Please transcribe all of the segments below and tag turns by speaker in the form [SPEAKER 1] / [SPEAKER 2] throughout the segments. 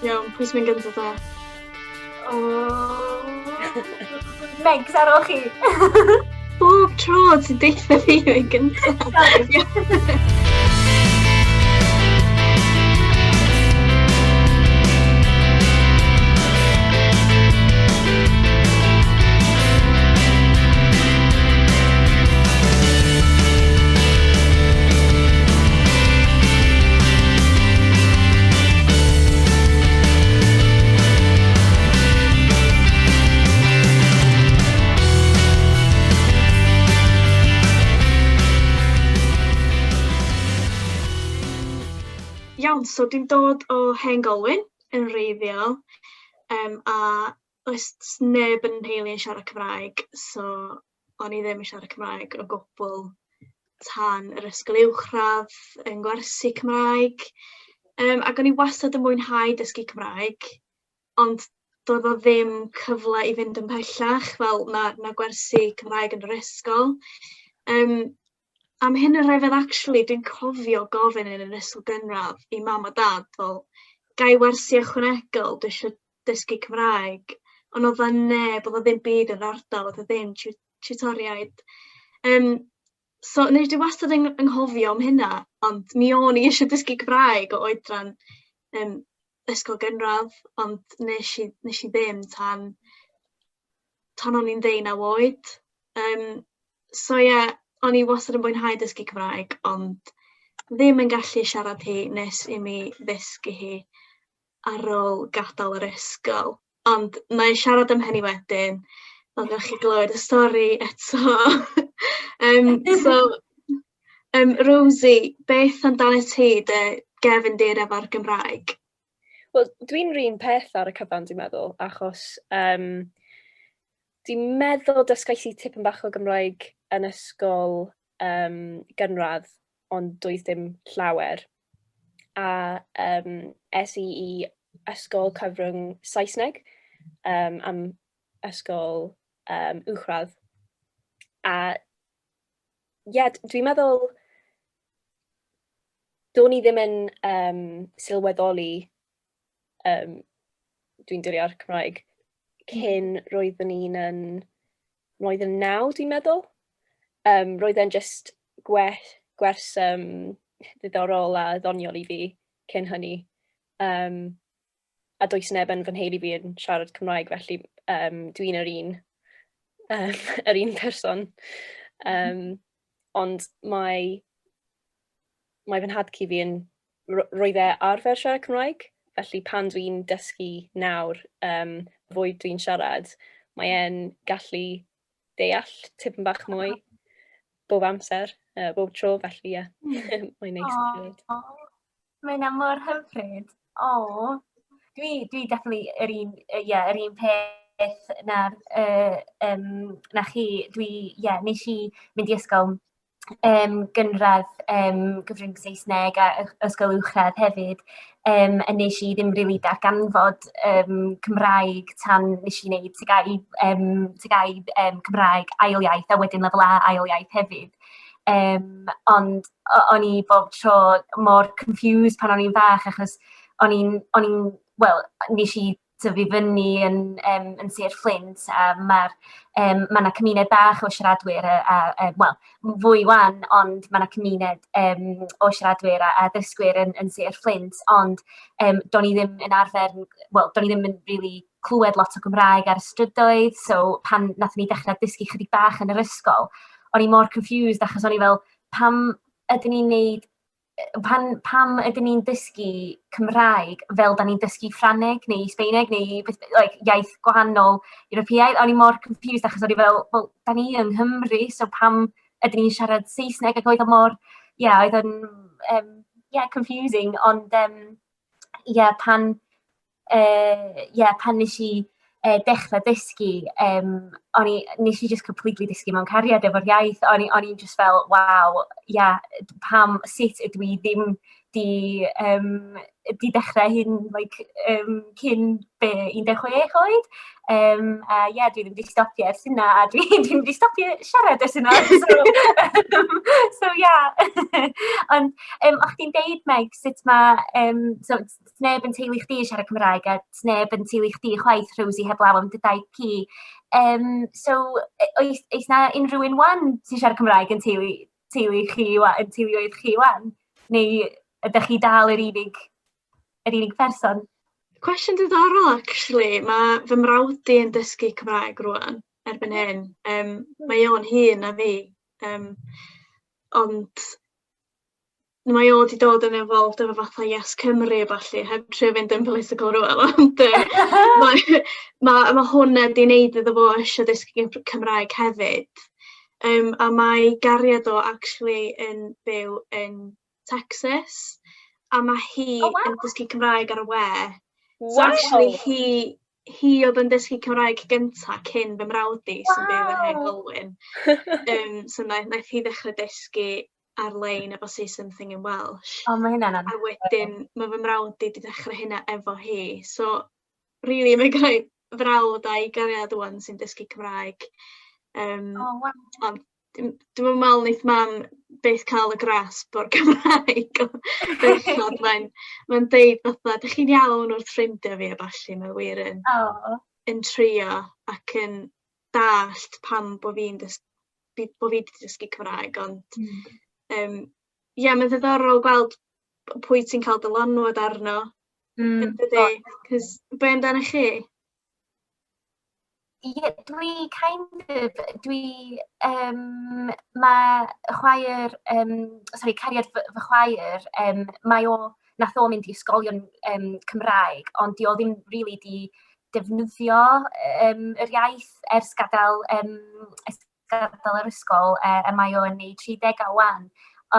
[SPEAKER 1] Iawn, pwy sy'n mynd gyntaf ta?
[SPEAKER 2] Oh. Megs ar ôl chi.
[SPEAKER 1] Bob tro ti'n deutha fi yn gyntaf. Iawn, so dwi'n dod o Hen Golwyn yn wreiddiol, yym a does neb yn nheulu yn siarad Cymraeg, so o'n i ddim yn siarad Cymraeg o gwbl tan yr ysgol uwchradd yn gwersi Cymraeg. Yym ac o'n i wastad yn mwynhau dysgu Cymraeg, ond doedd o ddim cyfle i fynd yn pellach fel na gwersi Cymraeg yn yr ysgol. Yym am hyn yn rhyfedd actually dwi'n cofio gofyn yn yr ysgol gynradd i mam a dad fel "Ga i wersi ychwanegol, dwi isio dysgu Cymraeg." Ond oedd 'na neb, oedd 'na ddim byd yn yr ardal, oedd 'na ddim tiwtoriaid. Yym so nes dwi wastad yn anghofio am hynna, ond mi o'n i eisiau dysgu Cymraeg o oedran yym ysgol gynradd, ond nes i nes i ddim tan tan o'n i'n ddeunaw oed. Yym so ie, o'n i wastad yn mwynhau dysgu Cymraeg, ond ddim yn gallu siarad hi nes i mi ddysgu hi ar ôl gadael yr ysgol. Ond wna i siarad am hynny wedyn, fel gewch chi glywed y stori eto. Yym so yym Rosie, beth amdanat ti, dy gefndir efo'r Gymraeg?
[SPEAKER 3] Wel, dwi'n 'r un peth ar y cyfan dwi'n meddwl, achos yym dwi'n meddwl dysgais i tipyn bach o Gymraeg yn ysgol yym gynradd, ond doedd dim llawer. A yym es i i ysgol cyfrwng Saesneg yym am ysgol yym uwchradd. A ie, dwi'n meddwl do'n i ddim yn yym sylweddoli yym dwi'n dwlu ar Cymraeg cyn roeddwn i'n yn roedd yn 9 dwi'n meddwl. Yym roedd e'n jyst gwe- gwers yym ddiddorol a ddoniol i fi cyn hynny. Yym a does neb yn fy nheulu fi yn siarad Cymraeg felly yym dwi'n yr un yym yr un person. Yym ond mae mae fy nhad-cu fi yn roedd e arfer siarad Cymraeg, felly pan dwi'n dysgu nawr yym fwy dwi'n siarad, mae e'n gallu deall tipyn bach mwy bob amser, bob tro, felly ie, mae'n neis i clywed.
[SPEAKER 2] Mae hynna mor hyfryd. O, dwi dwi definitely yr un yy ie yr un peth na'r yy yym na chi. Dwi ie wnes i mynd i ysgol yym gynradd yym gyfrwng Saesneg a ysgol uwchradd hefyd yym a wnes i ddim rili darganfod yym Cymraeg tan wnes i wneud TGAU yym TGAU yym Cymraeg ail iaith a wedyn lefel A ail iaith hefyd. Yym ond o'n i bob tro mor confused pan o'n i'n fach achos o'n i'n o'n i'n wel wnes i tyfu fyny yn yym yn Sir Fflint a ma'r yym ma' 'na cymuned bach o siaradwyr a yy wel fwy 'wan ond ma' 'na cymuned yym o siaradwyr a dysgwyr yn yn Sir Fflint ond yym do'n i ddim yn arfer wel do'n i ddim yn rili clywed lot o Gymraeg ar y strydoedd so pan wnaethon ni dechrau dysgu chydig bach yn yr ysgol o'n i mor confused achos o'n i fel pam ydyn ni'n neud pan pam ydyn ni'n dysgu Cymraeg fel dan ni'n dysgu Ffrangeg neu Sbaeneg neu beth like iaith gwahanol Ewropeaidd? O'n i mor confused achos o'n i fel, wel, dan ni yng Nghymru, so pam ydyn ni'n siarad Saesneg? Ac oedd o mor, ie, yeah, oedd o'n, um, yeah, confusing, ond um, yeah, pan yy ie, pan wnes i yy dechrau dysgu yym o'n i... wnes i jyst completely dysgu mewn cariad efo'r iaith. O'n i o'n i'n jyst fel, "Waw, ia, pam... sut ydw i ddim di, um, di dechrau hyn like, cyn be, 16 oed. A ie, yeah, dwi ddim wedi stopio ers hynna, a dwi ddim wedi stopio siarad ers hynna. So, so yeah. Ond, o'ch chdi'n deud, Meg, sut mae, so, sneb yn teulu chdi yn siarad Cymraeg, a sneb yn teulu chdi chwaith, Rosie, heblaw am dy daid ci. So, oes, oes na unrhyw un wan sy'n siarad Cymraeg yn teulu, teulu chi, yn teuluoedd chi wan? Neu ydych chi dal yr unig, yr unig person?
[SPEAKER 1] Cwestiwn diddorol, actually. Mae fy mrawd i yn dysgu Cymraeg rwan, erbyn hyn. Mae o'n hŷn na fi. Ond mae o wedi dod yn involved efo fatha Yes Cymru a ballu, heb trio fynd yn political rwan, ond mae, ma, ma hwnna wedi wneud iddo fo eisiau dysgu Cymraeg hefyd. A mae gariad o actually yn byw yn Texas, a mae hi yn dysgu Cymraeg ar y we. So actually hi oedd yn dysgu Cymraeg gynta cyn fy mrawd i sy'n byw yn Hen Golwyn. So naeth hi ddechrau dysgu ar-lein efo Say Something in Welsh.
[SPEAKER 2] O, mae hynna'n
[SPEAKER 1] A wedyn mae fy mrawd i wedi dechrau hynna efo hi. So, really, mae gen i frawd a'i gariad ŵan sy'n dysgu Cymraeg.
[SPEAKER 2] Oh, wow.
[SPEAKER 1] Ond dwi'm yn meddwl wneith mam byth cael y grasp o'r Cymraeg. Bechod, mae'n deud fatha, dych chi'n iawn wrth ffrindiau fi a ballu, mae wir yn, yn trio ac yn dallt pam bo fi'n bo fi wedi dysgu Cymraeg, ond ie, mae'n ddiddorol gweld pwy ti'n cael dylanwad arno. Yndydi? Cos be amdano chi?
[SPEAKER 2] Ie, dwi kind of, dwi, mae chwaer, sorry, cariad fy chwaer, mae o, nath o mynd i ysgolion Cymraeg, ond di o ddim really di defnyddio yr iaith ers gadael yr ysgol, a mae o'n neud 30 a wan.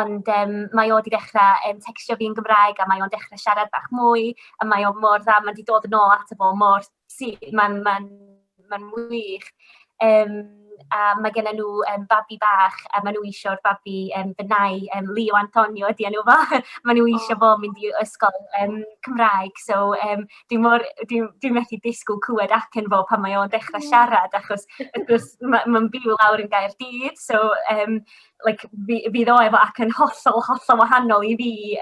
[SPEAKER 2] Ond mae o wedi dechrau textio fi yn Gymraeg, a mae o'n dechrau siarad bach mwy, a mae o mor dda, mae'n di dod yn ôl ato fo mor syth, mae'n wych. A mae gennym nhw babi bach, a maen nhw isio'r babi, fy nai, Leo Antonio ydi enw fo. Maen nhw isio fo mynd i ysgol Cymraeg, so dwi methu disgwyl clywed acen fo pan mae o'n dechrau siarad, achos wrth gwrs mae'n byw lawr yn Gaerdydd, so like, fydd o efo acen hollol, hollol wahanol i fi,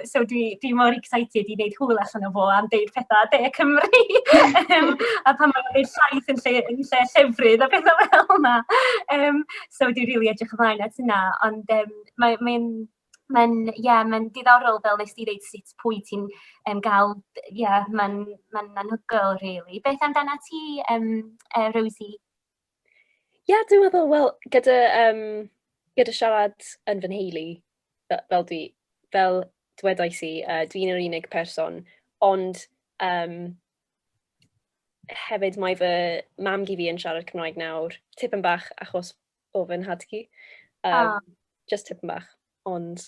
[SPEAKER 2] so dwi mor excited i wneud hwyl allan o fo am deud pethau De Cymru, a pan mae'n deud llaeth yn lle llefrith a pethau fel yna. So dwi'n rili edrych ymlaen at hynna, ond mae'n diddorol fel nes di ddeud sut pwy ti'n gael, ie, mae'n anhygoel, really. Beth amdana ti, Rosie?
[SPEAKER 3] Ie, yeah, dwi'n meddwl, wel, gyda siarad yn fy nheulu, fel dwedais i, dwi'n yr unig person, ond hefyd mae fy mam-gu fi yn siarad Cymraeg nawr, tipyn bach achos o fy nhad-cu. Just tipyn bach, ond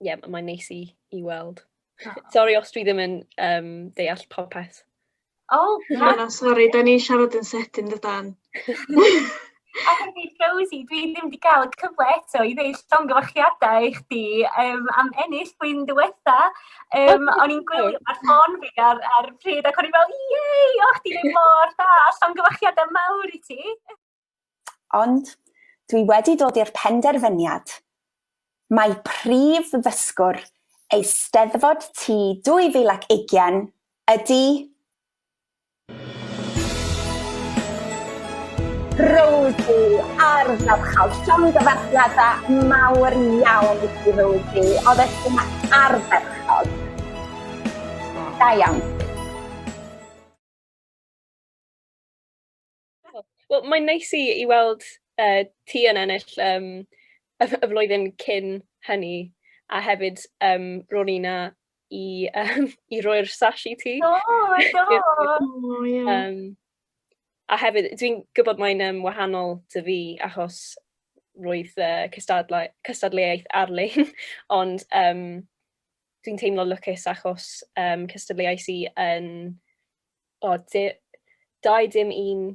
[SPEAKER 3] yeah, mae'n neis i weld. Sorry os dwi ddim yn deall popeth.
[SPEAKER 2] Oh,
[SPEAKER 1] Na, na, sori, da ni'n siarad yn sydyn, dydan.
[SPEAKER 2] A hefyd, Rosie, dwi ddim wedi cael y cyfle eto i ddeud llongyfarchiadau i chdi am ennill blwyddyn diwetha. O'n i'n gwylio ar ffôn fi ar pryd ac o'n i'n fel, yey, o, chdi ddim mor dda, llongyfarchiadau mawr i ti.
[SPEAKER 4] Ond dwi wedi dod i'r penderfyniad mai prif ddysgwr Eisteddfod T 2020 ydy Rosie ardderchog, llongyfarchiadau mawr iawn i ti Rosie, oeddet ti'n ardderchog. Da iawn.
[SPEAKER 3] Wel, mae'n neis i weld ti yn ennill y flwyddyn cyn hynny, a hefyd ro'n i 'na i roi'r sash i ti.
[SPEAKER 2] Do, do!
[SPEAKER 1] Oh, yeah.
[SPEAKER 3] A hefyd, dwi'n gwybod mae'n wahanol dy fi, achos roedd cystadleuaeth ar-lein, ond dwi'n teimlo lwcus achos cystadleuais i yn 2019,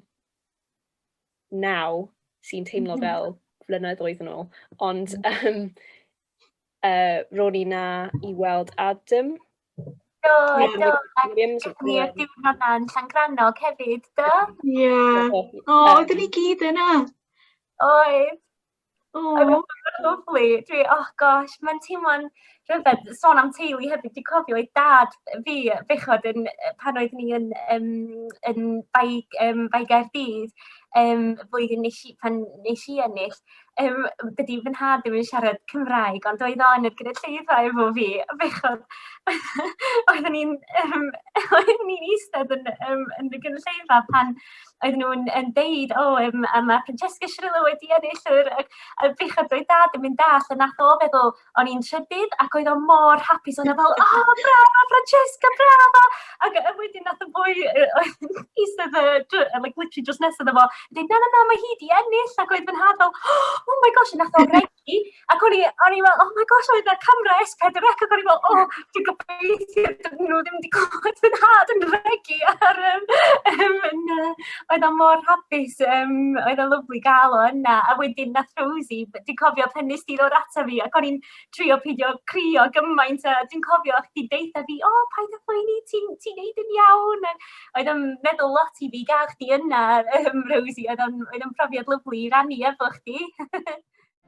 [SPEAKER 3] sy'n teimlo fel blynyddoedd yn ôl, ond Ro'n i 'na i weld Adam.
[SPEAKER 2] Do, do. Williams. Ni ar diwrnod na yn Llangrannog hefyd, do?
[SPEAKER 1] Ie. O, oedden ni gyd yna.
[SPEAKER 2] Oedd. O. Oedd o'n lyfli. Dwi, oh gosh, mae'n teimlo'n rhyfedd. Sôn am teulu hefyd, dwi'n cofio oedd dad fi, bechod, yn, pan oeddwn ni yn, um, yn Bae, um, Bae Gaerdydd, um, flwyddyn nes i, pan nes i ennill, um, dydy fy nhad ddim yn siarad Cymraeg, ond oedd o yn y gynulleidfa efo fi, a bechod, oeddwn ni'n um, oeddwn ni'n eistedd yn, um, yn y gynulleidfa pan oedden nhw'n yn deud, o, oh, a mae Francesca Cirillo wedi ennill yr, a, a bechod oedd dad yn mynd dall, a nath o feddwl, o'n i'n trydydd, ac oedd o mor hapus, oedd o fel, o, oh, bravo, Francesca, bravo! Ac wedyn nath y boi oedd yn eistedd, like, literally just nesaf iddo fo, dweud, na, na, na, mae hi di ennill, ac oedd fy nhad fel, oh my gosh, a nath o regi, ac o'n i, o'n i fel, oh my gosh, oedd y camera S4C, ac o'n i fel, oh, dwi'n gobeithio dyn nhw ddim wedi clywed fy nhad yn regi ar, um, um, yn, oedd o mor hapus, um, oedd o'n lyfli gael o yna, a wedyn nath Rosie, dwi'n cofio pan nes di ddod ata fi, ac o'n i'n trio peidio crio gymaint, a dwi'n cofio chdi deutha fi, o, oh, paid â phoeni, ti'n ti neud yn iawn, a oedd o'n meddwl lot i fi gael chdi yna, um, Rosie, oedd o'n, oedd o'n profiad lyfli i rannu efo chdi.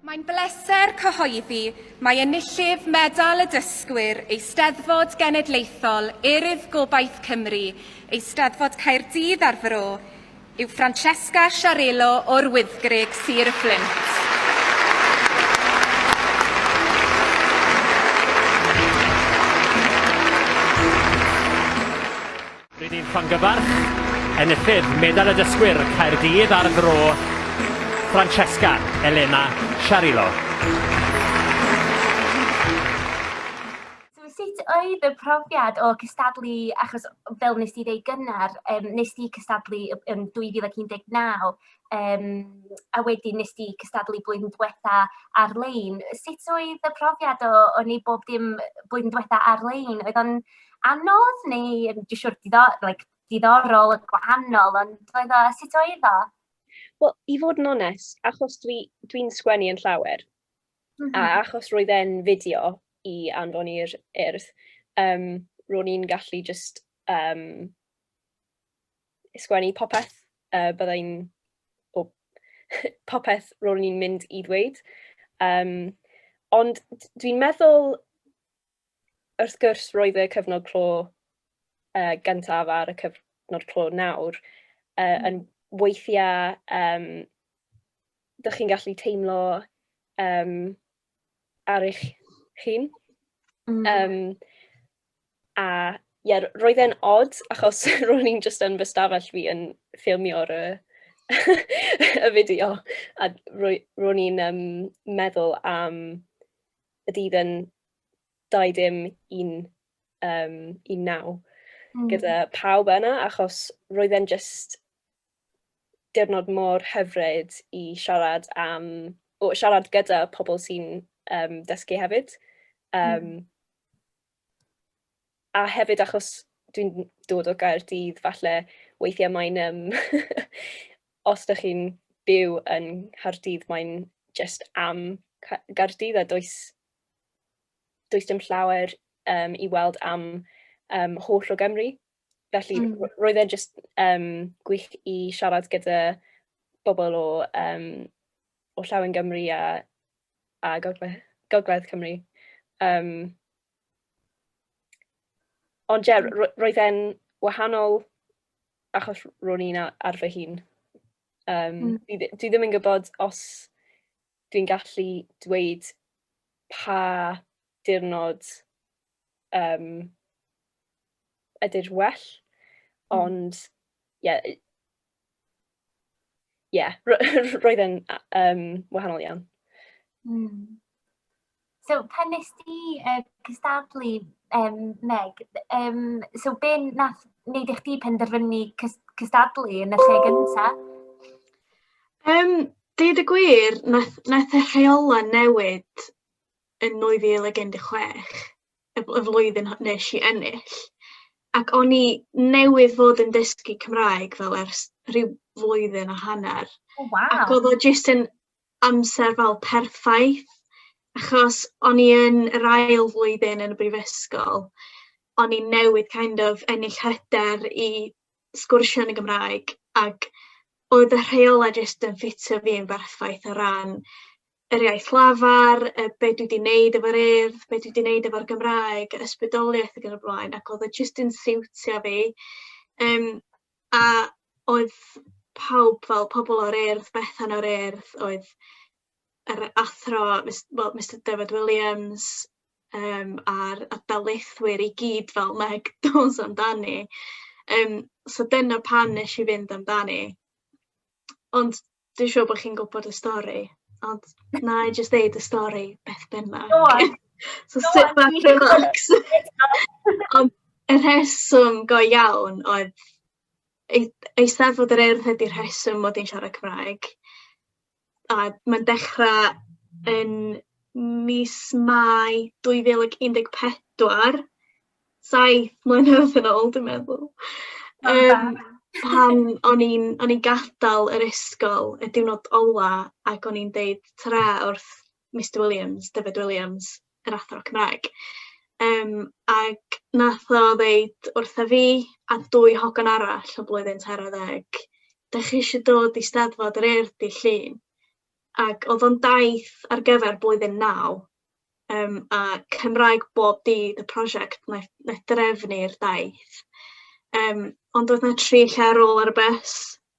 [SPEAKER 5] Mae'n bleser cyhoeddi mai enillydd Medal y Dysgwyr Eisteddfod Genedlaethol Urdd Gobaith Cymru, Eisteddfod Caerdydd a'r Fro, yw Francesca Sciarello o'r Wyddgrug, Sir y Fflint.
[SPEAKER 6] Rydyn ni'n llongyfarch enillydd Medal y Dysgwyr Caerdydd a'r Fro, Francesca Elena Sciarrillo.
[SPEAKER 2] So sut oedd y profiad o cystadlu, achos fel nes di ddeud gynnar, um, nes di cystadlu yn 2019, um, a wedyn nes di cystadlu blwyddyn diwetha ar-lein. Sut oedd y profiad o, o wneud bob dim blwyddyn diwetha ar-lein? Oedd o'n anodd neu dwi'n siŵr diddor, like, diddorol a gwahanol, ond oedd o, sut oedd o?
[SPEAKER 3] Wel, i fod yn onest, achos dwi'n dwi, dwi sgwennu yn llawer, Mm -hmm. A achos roedd e'n fideo i anfon i'r Urdd, um, ro'n i'n gallu just um, sgwennu popeth uh, byddai'n o, popeth ro'n i'n mynd i ddweud. Um, ond dwi'n meddwl, wrth gwrs, roedd y cyfnod clo uh, gyntaf ar y cyfnod clo nawr uh, yn weithiau um, dych chi'n gallu teimlo um, ar eich hun. Um, a ie, yeah, roedd e'n odd, achos ro'n i'n just yn fy stafell fi yn ffilmio'r y, y fideo, a ro'n i'n um, meddwl am y dydd yn 2 dim 1, um, 1 naw gyda pawb yna, achos roedd e'n just diwrnod mor hyfryd i siarad am, o, siarad gyda pobl sy'n um, dysgu hefyd. Um, A hefyd achos dwi'n dod o Gaerdydd, falle weithiau mae'n... Um, os ydych chi'n byw yn Nghaerdydd, mae'n just am Gaerdydd a does, does dim llawer um, i weld am um, holl o Gymru. Felly roedd e'n just um, gwych i siarad gyda bobl o, um, o llawen Gymru a, a Gogledd, Gogledd Cymru. Um, ond ie, yeah, roedd e'n wahanol achos ro'n i'n ar fy hun. Um, mm. dwi, dwi ddim yn gwybod os dwi'n gallu dweud pa diwrnod um, ydy'r well, ond ie, yeah, yeah, roedd e'n um, wahanol iawn.
[SPEAKER 2] So, pan nes di uh, cystadlu, um, Meg, um, so be nath wneud i chdi penderfynu cystadlu yn y lle gynta?
[SPEAKER 1] Um, deud y gwir, nath, nath y rheolau newid yn 2016, y, y flwyddyn nes i ennill. Ac o'n i newydd fod yn dysgu Cymraeg fel ers rhyw flwyddyn a hanner.
[SPEAKER 2] Oh, wow.
[SPEAKER 1] Ac oedd o jyst yn amser fel perffaith. Achos o'n i yn yr ail flwyddyn yn y brifysgol, o'n i'n newydd kind of ennill hyder i sgwrsio yn y Gymraeg, ac oedd y rheolau jyst yn ffitio fi yn berffaith o ran yr iaith lafar, be dwi 'di wneud efo'r Urdd, be dwi 'di wneud efo'r Gymraeg, ysbrydoliaeth ac yn y blaen, ac oedd o jyst yn siwtio fi. A oedd pawb fel pobl o'r Urdd, Bethan o'r Urdd, oedd yr athro, well, Mr David Williams, a'r darlithwyr i gyd fel Meg, dos amdani. So dyna pam nes i fynd amdani. Ond dwi'n siŵr bod chi'n gwybod y stori, ond na i jyst ddeud y stori beth bynnag.
[SPEAKER 2] Go on.
[SPEAKER 1] So sit back, relax. Ond y rheswm go iawn oedd Eisteddfod yr Urdd ydy'r rheswm mod i'n siarad Cymraeg. A mae'n dechrau yn mis Mai 2014, 7 mlynedd yn ôl dwi'n meddwl. Pan o'n i'n gadael yr ysgol y diwrnod ola ac o'n i'n deud tara wrth Mr Williams, David Williams, yr athro Cymraeg. Ac nath o ddeud wrtha fi a 2 hogan arall o blwyddyn 13, dach chi eisiau dod i Steddfod yr Urdd dydd Llun? Ac oedd o'n daith ar gyfer blwyddyn 9, a Cymraeg bob dydd y prosiect naeth drefnu'r daith. Ond oedd 'na 3 lle ar ôl ar y bws,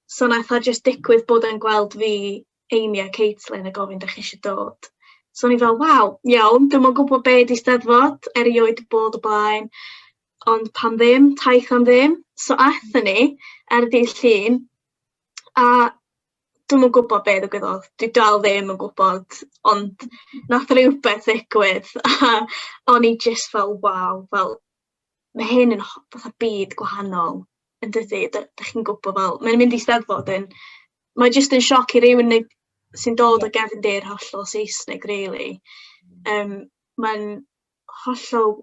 [SPEAKER 1] so nath o jyst digwydd bod yn gweld fi, Amy a Caitlin a gofyn dach chi eisiau dod. So o'n i fel, waw, iawn, dwi'm yn gwybod be 'di Steddfod, erioed bod o blaen, ond pam ddim, taith am ddim. So aethon ni ar y dydd Llun, a dwi'm yn gwybod be ddigwyddodd, dwi dal ddim yn gwybod, ond nath rhywbeth ddigwydd, a o'n i jyst fel, waw, fel, mae hyn yn fatha byd gwahanol, yn dydi? Dach chi'n gwybod fel, mae'n mynd i Steddfod yn, mae jyst yn sioc i rywun sy'n dod o gefndir hollol Saesneg, really. Mae'n hollol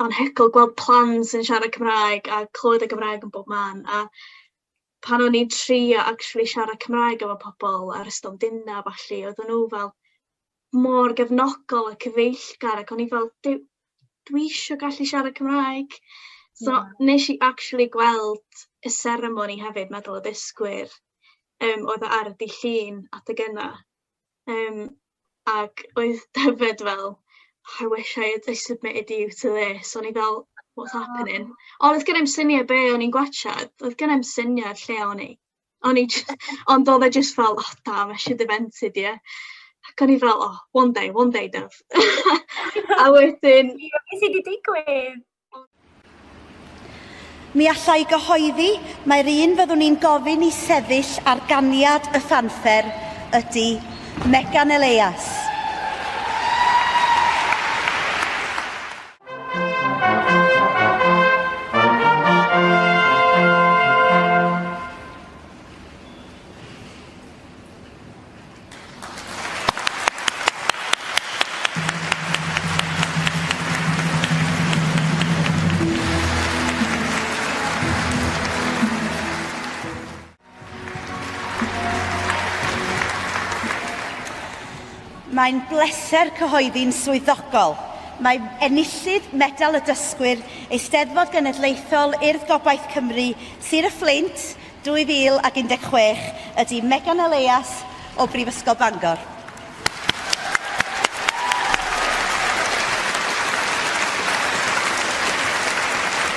[SPEAKER 1] anhygoel gweld plant yn siarad Cymraeg a clywed y Gymraeg yn bob man. A pan o'n i'n trio actually siarad Cymraeg efo pobl ar y stondinau a ballu, oedden nhw fel mor gefnogol a cyfeillgar, ac o'n i fel, dwi isio gallu siarad Cymraeg. So nes i actually gweld y seremoni hefyd, Medal y Dysgwyr, oedd o ar y dydd Llun adeg yna. Ac oedd Dyfed fel, I wish I had submitted you to this. O'n i fel, what's happening? Ond oedd gen i'm syniad be o'n i'n gwachad, oedd gen i'm syniad lle o'n i. Ond oedd e just fel, oh damn, I should have entered you. Ac o'n i fel, oh, one day, one day, Dyf. A wedyn...
[SPEAKER 2] Be sydd wedi digwydd?
[SPEAKER 7] Mi alla i gyhoeddi mai'r un fyddwn ni'n gofyn i sefyll ar ganiad y ffanffer ydy Megan Elias. Mae'n bleser cyhoeddi'n swyddogol. Mae enillydd Medal y Dysgwyr Eisteddfod Genedlaethol Urdd Gobaith Cymru Sir y Fflint 2016 ydy Megan Elias o Brifysgol Bangor.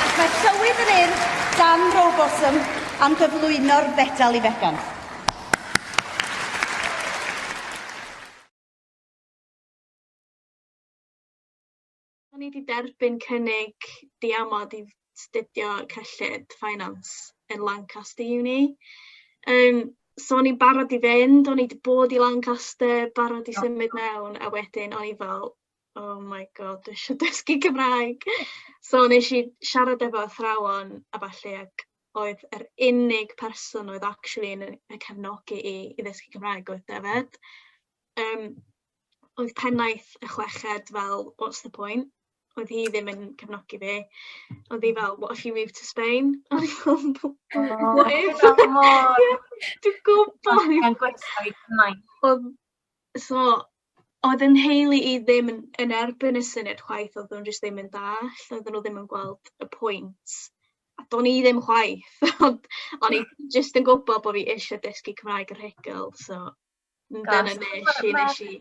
[SPEAKER 7] Ac mae Llywydd yr Urdd, Dan Rowbotham, am gyflwyno'r fedal i Megan.
[SPEAKER 1] O'n i 'di derbyn cynnig diamod i astudio cyllid, finance, yn Lancaster Uni. So o'n i'n barod i fynd, o'n i 'di bod i Lancaster, barod i symud mewn, a wedyn o'n i fel, oh my god, dwi isio dysgu Cymraeg. So nes i siarad efo athrawon a ballu, ac oedd yr unig person oedd actually yn y cefnogi i ddysgu Cymraeg oedd Dyfed. Oedd pennaeth y chweched fel, what's the point? Oedd hi ddim yn cefnogi fi. Oedd hi fel, what if you move to Spain? O'n i fel, what if? Dwi'n gwybod.
[SPEAKER 2] Mae'n gwerthu gymaint.
[SPEAKER 1] So, Oedd yn nheulu i ddim yn, yn erbyn y syniad chwaith, oedden nhw jyst ddim yn dallt, oedden nhw ddim yn gweld y pwynt. A do'n i ddim chwaith, ond o'n i jyst yn gwybod bod fi eisiau dysgu Cymraeg yn rhugl, so dyna nes i, nes i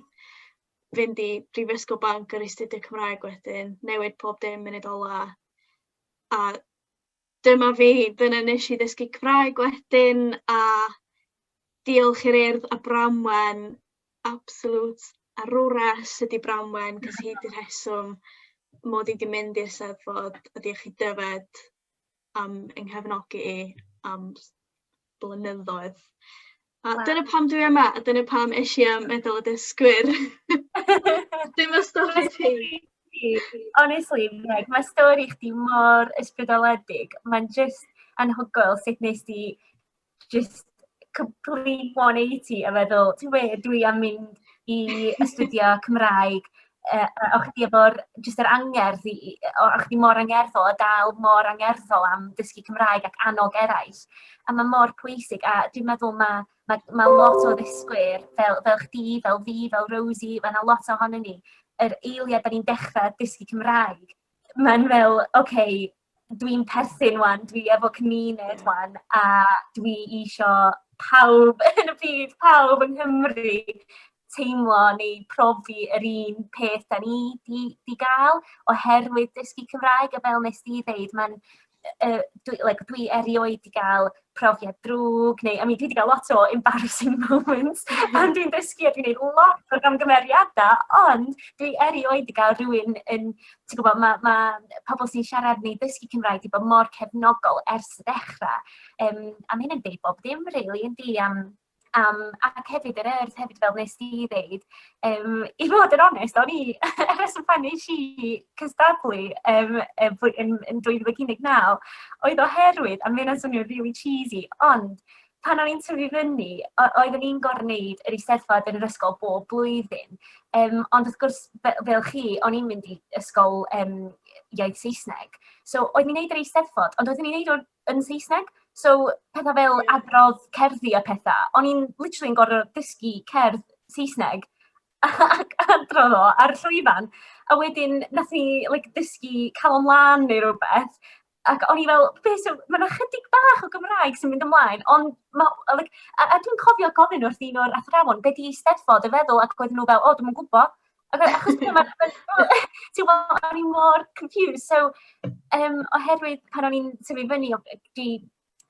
[SPEAKER 1] fynd i Brifysgol Bangor i astudio Cymraeg wedyn, newid pob dim munud ola, a dyma fi, dyna nes i ddysgu Cymraeg wedyn, a diolch i'r Urdd a Branwen, absolute arwres ydi Branwen, cos hi 'di'r rheswm mod i 'di mynd i'r Steddfod, a diolch i Dyfed am yng nghefnogi i am blynyddoedd. A wow. Dyna pam dwi yma, a dyna pam es i am Medal y Dysgwyr. Dim y stori ti.
[SPEAKER 2] Honestly, Meg, mae stori chdi mor ysbrydoledig. Mae'n just anhygoel sut nes di just complete 180 a meddwl, ti'n gwybod, dwi am mynd i astudio Cymraeg, o chdi efo'r, jyst yr angerdd, i, o chdi mor angerddol a dal mor angerddol am dysgu Cymraeg ac annog eraill. A mae mor pwysig, a dwi'n meddwl mae, mae, mae lot o ddysgwyr, fel, fel chdi, fel fi, fel Rosie, mae yna lot ohonon ni, yr eiliad da ni'n dechrau dysgu Cymraeg, mae'n fel, oce, okay, dwi'n perthyn wan, dwi efo cymuned wan, a dwi isio pawb yn y byd, pawb yng Nghymru teimlo neu profi yr un peth da ni di, di gael oherwydd dysgu Cymraeg, a fel nes di ddeud, mae'n uh, dwi, like, dwi erioed di gael profiad drwg, neu, I mean, dwi wedi cael lot o embarrassing moments pan dwi'n dysgu a dwi'n gwneud lot o gamgymeriadau, ond dwi erioed wedi cael rhywun yn, ti'n gwybod, mae ma pobl sy'n siarad neu dysgu Cymraeg wedi bod mor cefnogol ers y dechrau. Um, a mae hynny'n deud bob dim, really, yndi, am am, ac hefyd yr Urdd hefyd fel nes di ddeud, um, i fod yn onest, o'n i, y rheswm pan nes i cystadlu um, yn, yn 2019, oedd oherwydd, a mae hynna'n swnio'n really cheesy, ond pan o'n i'n tyfu fyny, oeddwn i'n gorfod wneud yr eisteddfod yn yr ysgol bob blwyddyn. Um, ond wrth gwrs, fel chi, o'n i'n mynd i ysgol um, iaith Saesneg. So, oeddwn i'n neud yr eisteddfod, ond oeddwn i'n neud o'n yn Saesneg. So, pethau fel adrodd cerddi a pethau. O'n i'n literally yn gorfod dysgu cerdd Saesneg ac adrodd o ar y llwyfan. A wedyn, nath ni like, dysgu Calon Lân neu rhywbeth. Ac o'n i fel, be, so, mae yna chydig bach o Gymraeg sy'n mynd ymlaen, ond ma, like, a, a dwi'n cofio gofyn wrth un o'r athrawon, be di Eisteddfod y feddwl, ac oedden nhw fel, o, dwi'm yn gwybod. Ac achos ti'n gwybod, o'n i mor confused. So, um, oherwydd pan o'n i'n tyfu fyny, dwi,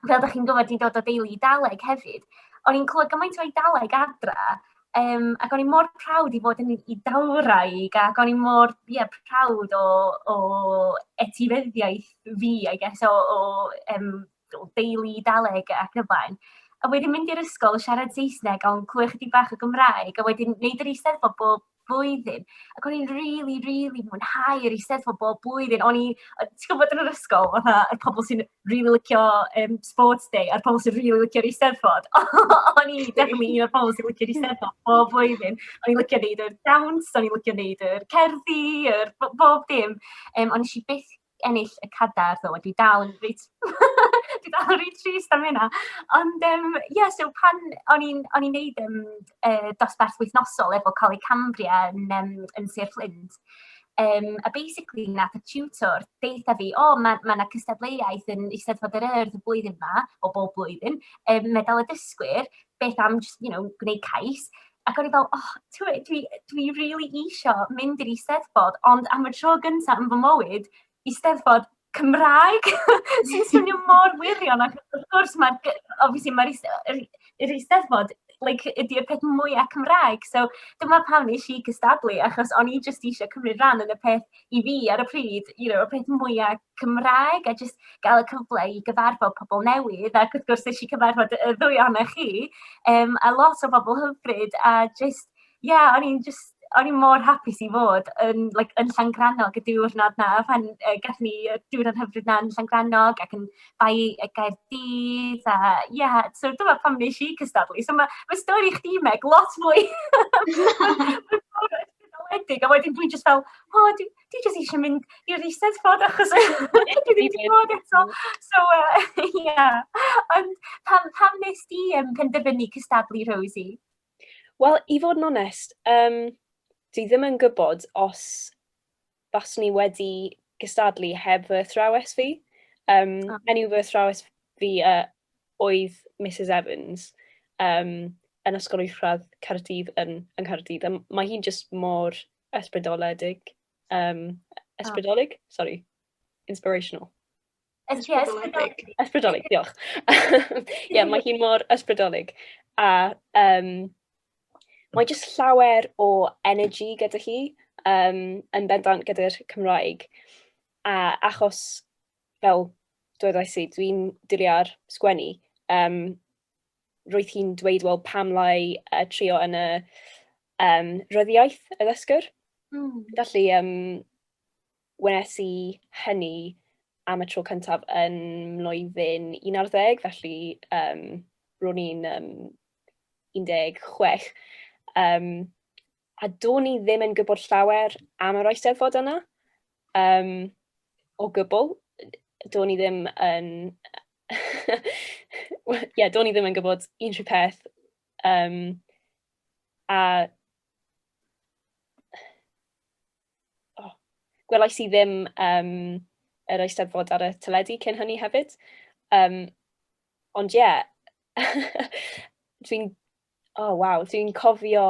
[SPEAKER 2] fel ydych chi'n gwybod, dwi'n dod o deulu Eidaleg hefyd. O'n i'n clywed gymaint o Eidaleg adra, um, ac o'n i mor proud i fod yn Eidalwraig, ac o'n i mor yeah, proud o, o etifeddiaeth fi, I guess, o, o, um, o deulu Eidaleg ac yn y blaen. A wedyn mynd i'r ysgol, siarad Saesneg, ond clywed chydig bach o Gymraeg, a wedyn wneud yr eisteddfod bob blwyddyn. Ac o'n i'n really, really mwynhau yr eisteddfod bob blwyddyn. O'n i, ti'n gwybod yn yr ysgol, fatha, y pobl sy'n really licio um, sports day, a'r pobl sy'n really licio'r eisteddfod. O'n i definitely un o'r pobl sy'n licio'r eisteddfod bob blwyddyn. O'n i'n licio neud yr dawns, o'n i'n licio neud yr cerddi, yr bob dim. Um, ond nes i byth ennill y cadair ddo, dwi dal yn reit, dwi dal yn reit trist am hynna. Ond, um, yeah, so pan o'n i'n o'n i'n neud um, uh, dosbarth wythnosol efo Coleg Cambria yn, um, yn Sir Flint, um, a basically nath y tutor deitha fi, o, oh, mae ma 'na cystadleuaeth yn Eisteddfod yr Urdd y blwyddyn yma, o bob blwyddyn, um, medal y dysgwyr, beth am just, you know, gwneud cais. Ac o'n i fel, oh, dwi, dwi, dwi really isio mynd i'r Eisteddfod, ond am y tro gyntaf yn fy mywyd, Eisteddfod Cymraeg, sy'n swnio mor wirion, ac wrth gwrs mae'r, obviously mae'r yr Eisteddfod, like, ydy'r peth mwyaf Cymraeg, so dyma pam nes i cystadlu, achos o'n i jyst eisiau cymryd rhan yn y peth i fi ar y pryd, you know, y peth mwyaf Cymraeg, a jyst gael y cyfle i gyfarfod pobl newydd, ac wrth gwrs nes i cyfarfod y ddwy ohonoch chi, um, a lot o bobl hyfryd, a jyst, yeah, o'n i'n just, o'n i mor hapus i fod yn, like, yn Llangrannog y diwrnod na, pan uh, gath ni y diwrnod hyfryd na yn Llangrannog ac yn Bae Gaerdydd, a yeah, so dyma pam nes i cystadlu. So mae ma stori chdi, Meg, lot mwy ysbrydoledig, a wedyn dwi'n just fel, o, oh, dwi, dwi jyst eisiau mynd i'r Eisteddfod achos dwi ddim wedi bod eto. So, uh, yeah. Ond pam, pam nes di um, penderfynu cystadlu, Rosie?
[SPEAKER 3] Wel, i fod yn onest, um, Dwi ddim yn gwybod os baswn i wedi gystadlu heb fy athrawes fi. Oh. Enw fy athrawes fi oedd Mrs Evans yn Ysgol Uwchradd Caerdydd yn Nghaerdydd. A mae hi'n just mor ysbrydoledig. Ysbrydolig? Oh. Sorry. Inspirational.
[SPEAKER 2] Ysbrydolig.
[SPEAKER 3] Ysbrydolig, diolch. Ie, yeah, mae hi'n mor ysbrydolig. A mae jyst llawer o energy gyda hi, yn bendant gyda'r Cymraeg. A achos, fel dwedais i, dwi'n dwlu ar sgwennu, roedd hi'n dweud, wel, pam lai trio yn y ryddiaith y ddysgwr. Felly, wnes i hynny am y tro cyntaf yn mlwyddyn 11, felly ro'n i'n 16. A do'n i ddim yn gwybod llawer am yr Eisteddfod yna, o gwbl. Do'n i ddim yn... Ie, do'n i ddim yn gwybod unrhyw peth. A oh, gwelais i ddim yr Eisteddfod ar y teledu cyn hynny hefyd. Ond ie, yeah, dwi'n... Oh, waw, dwi'n cofio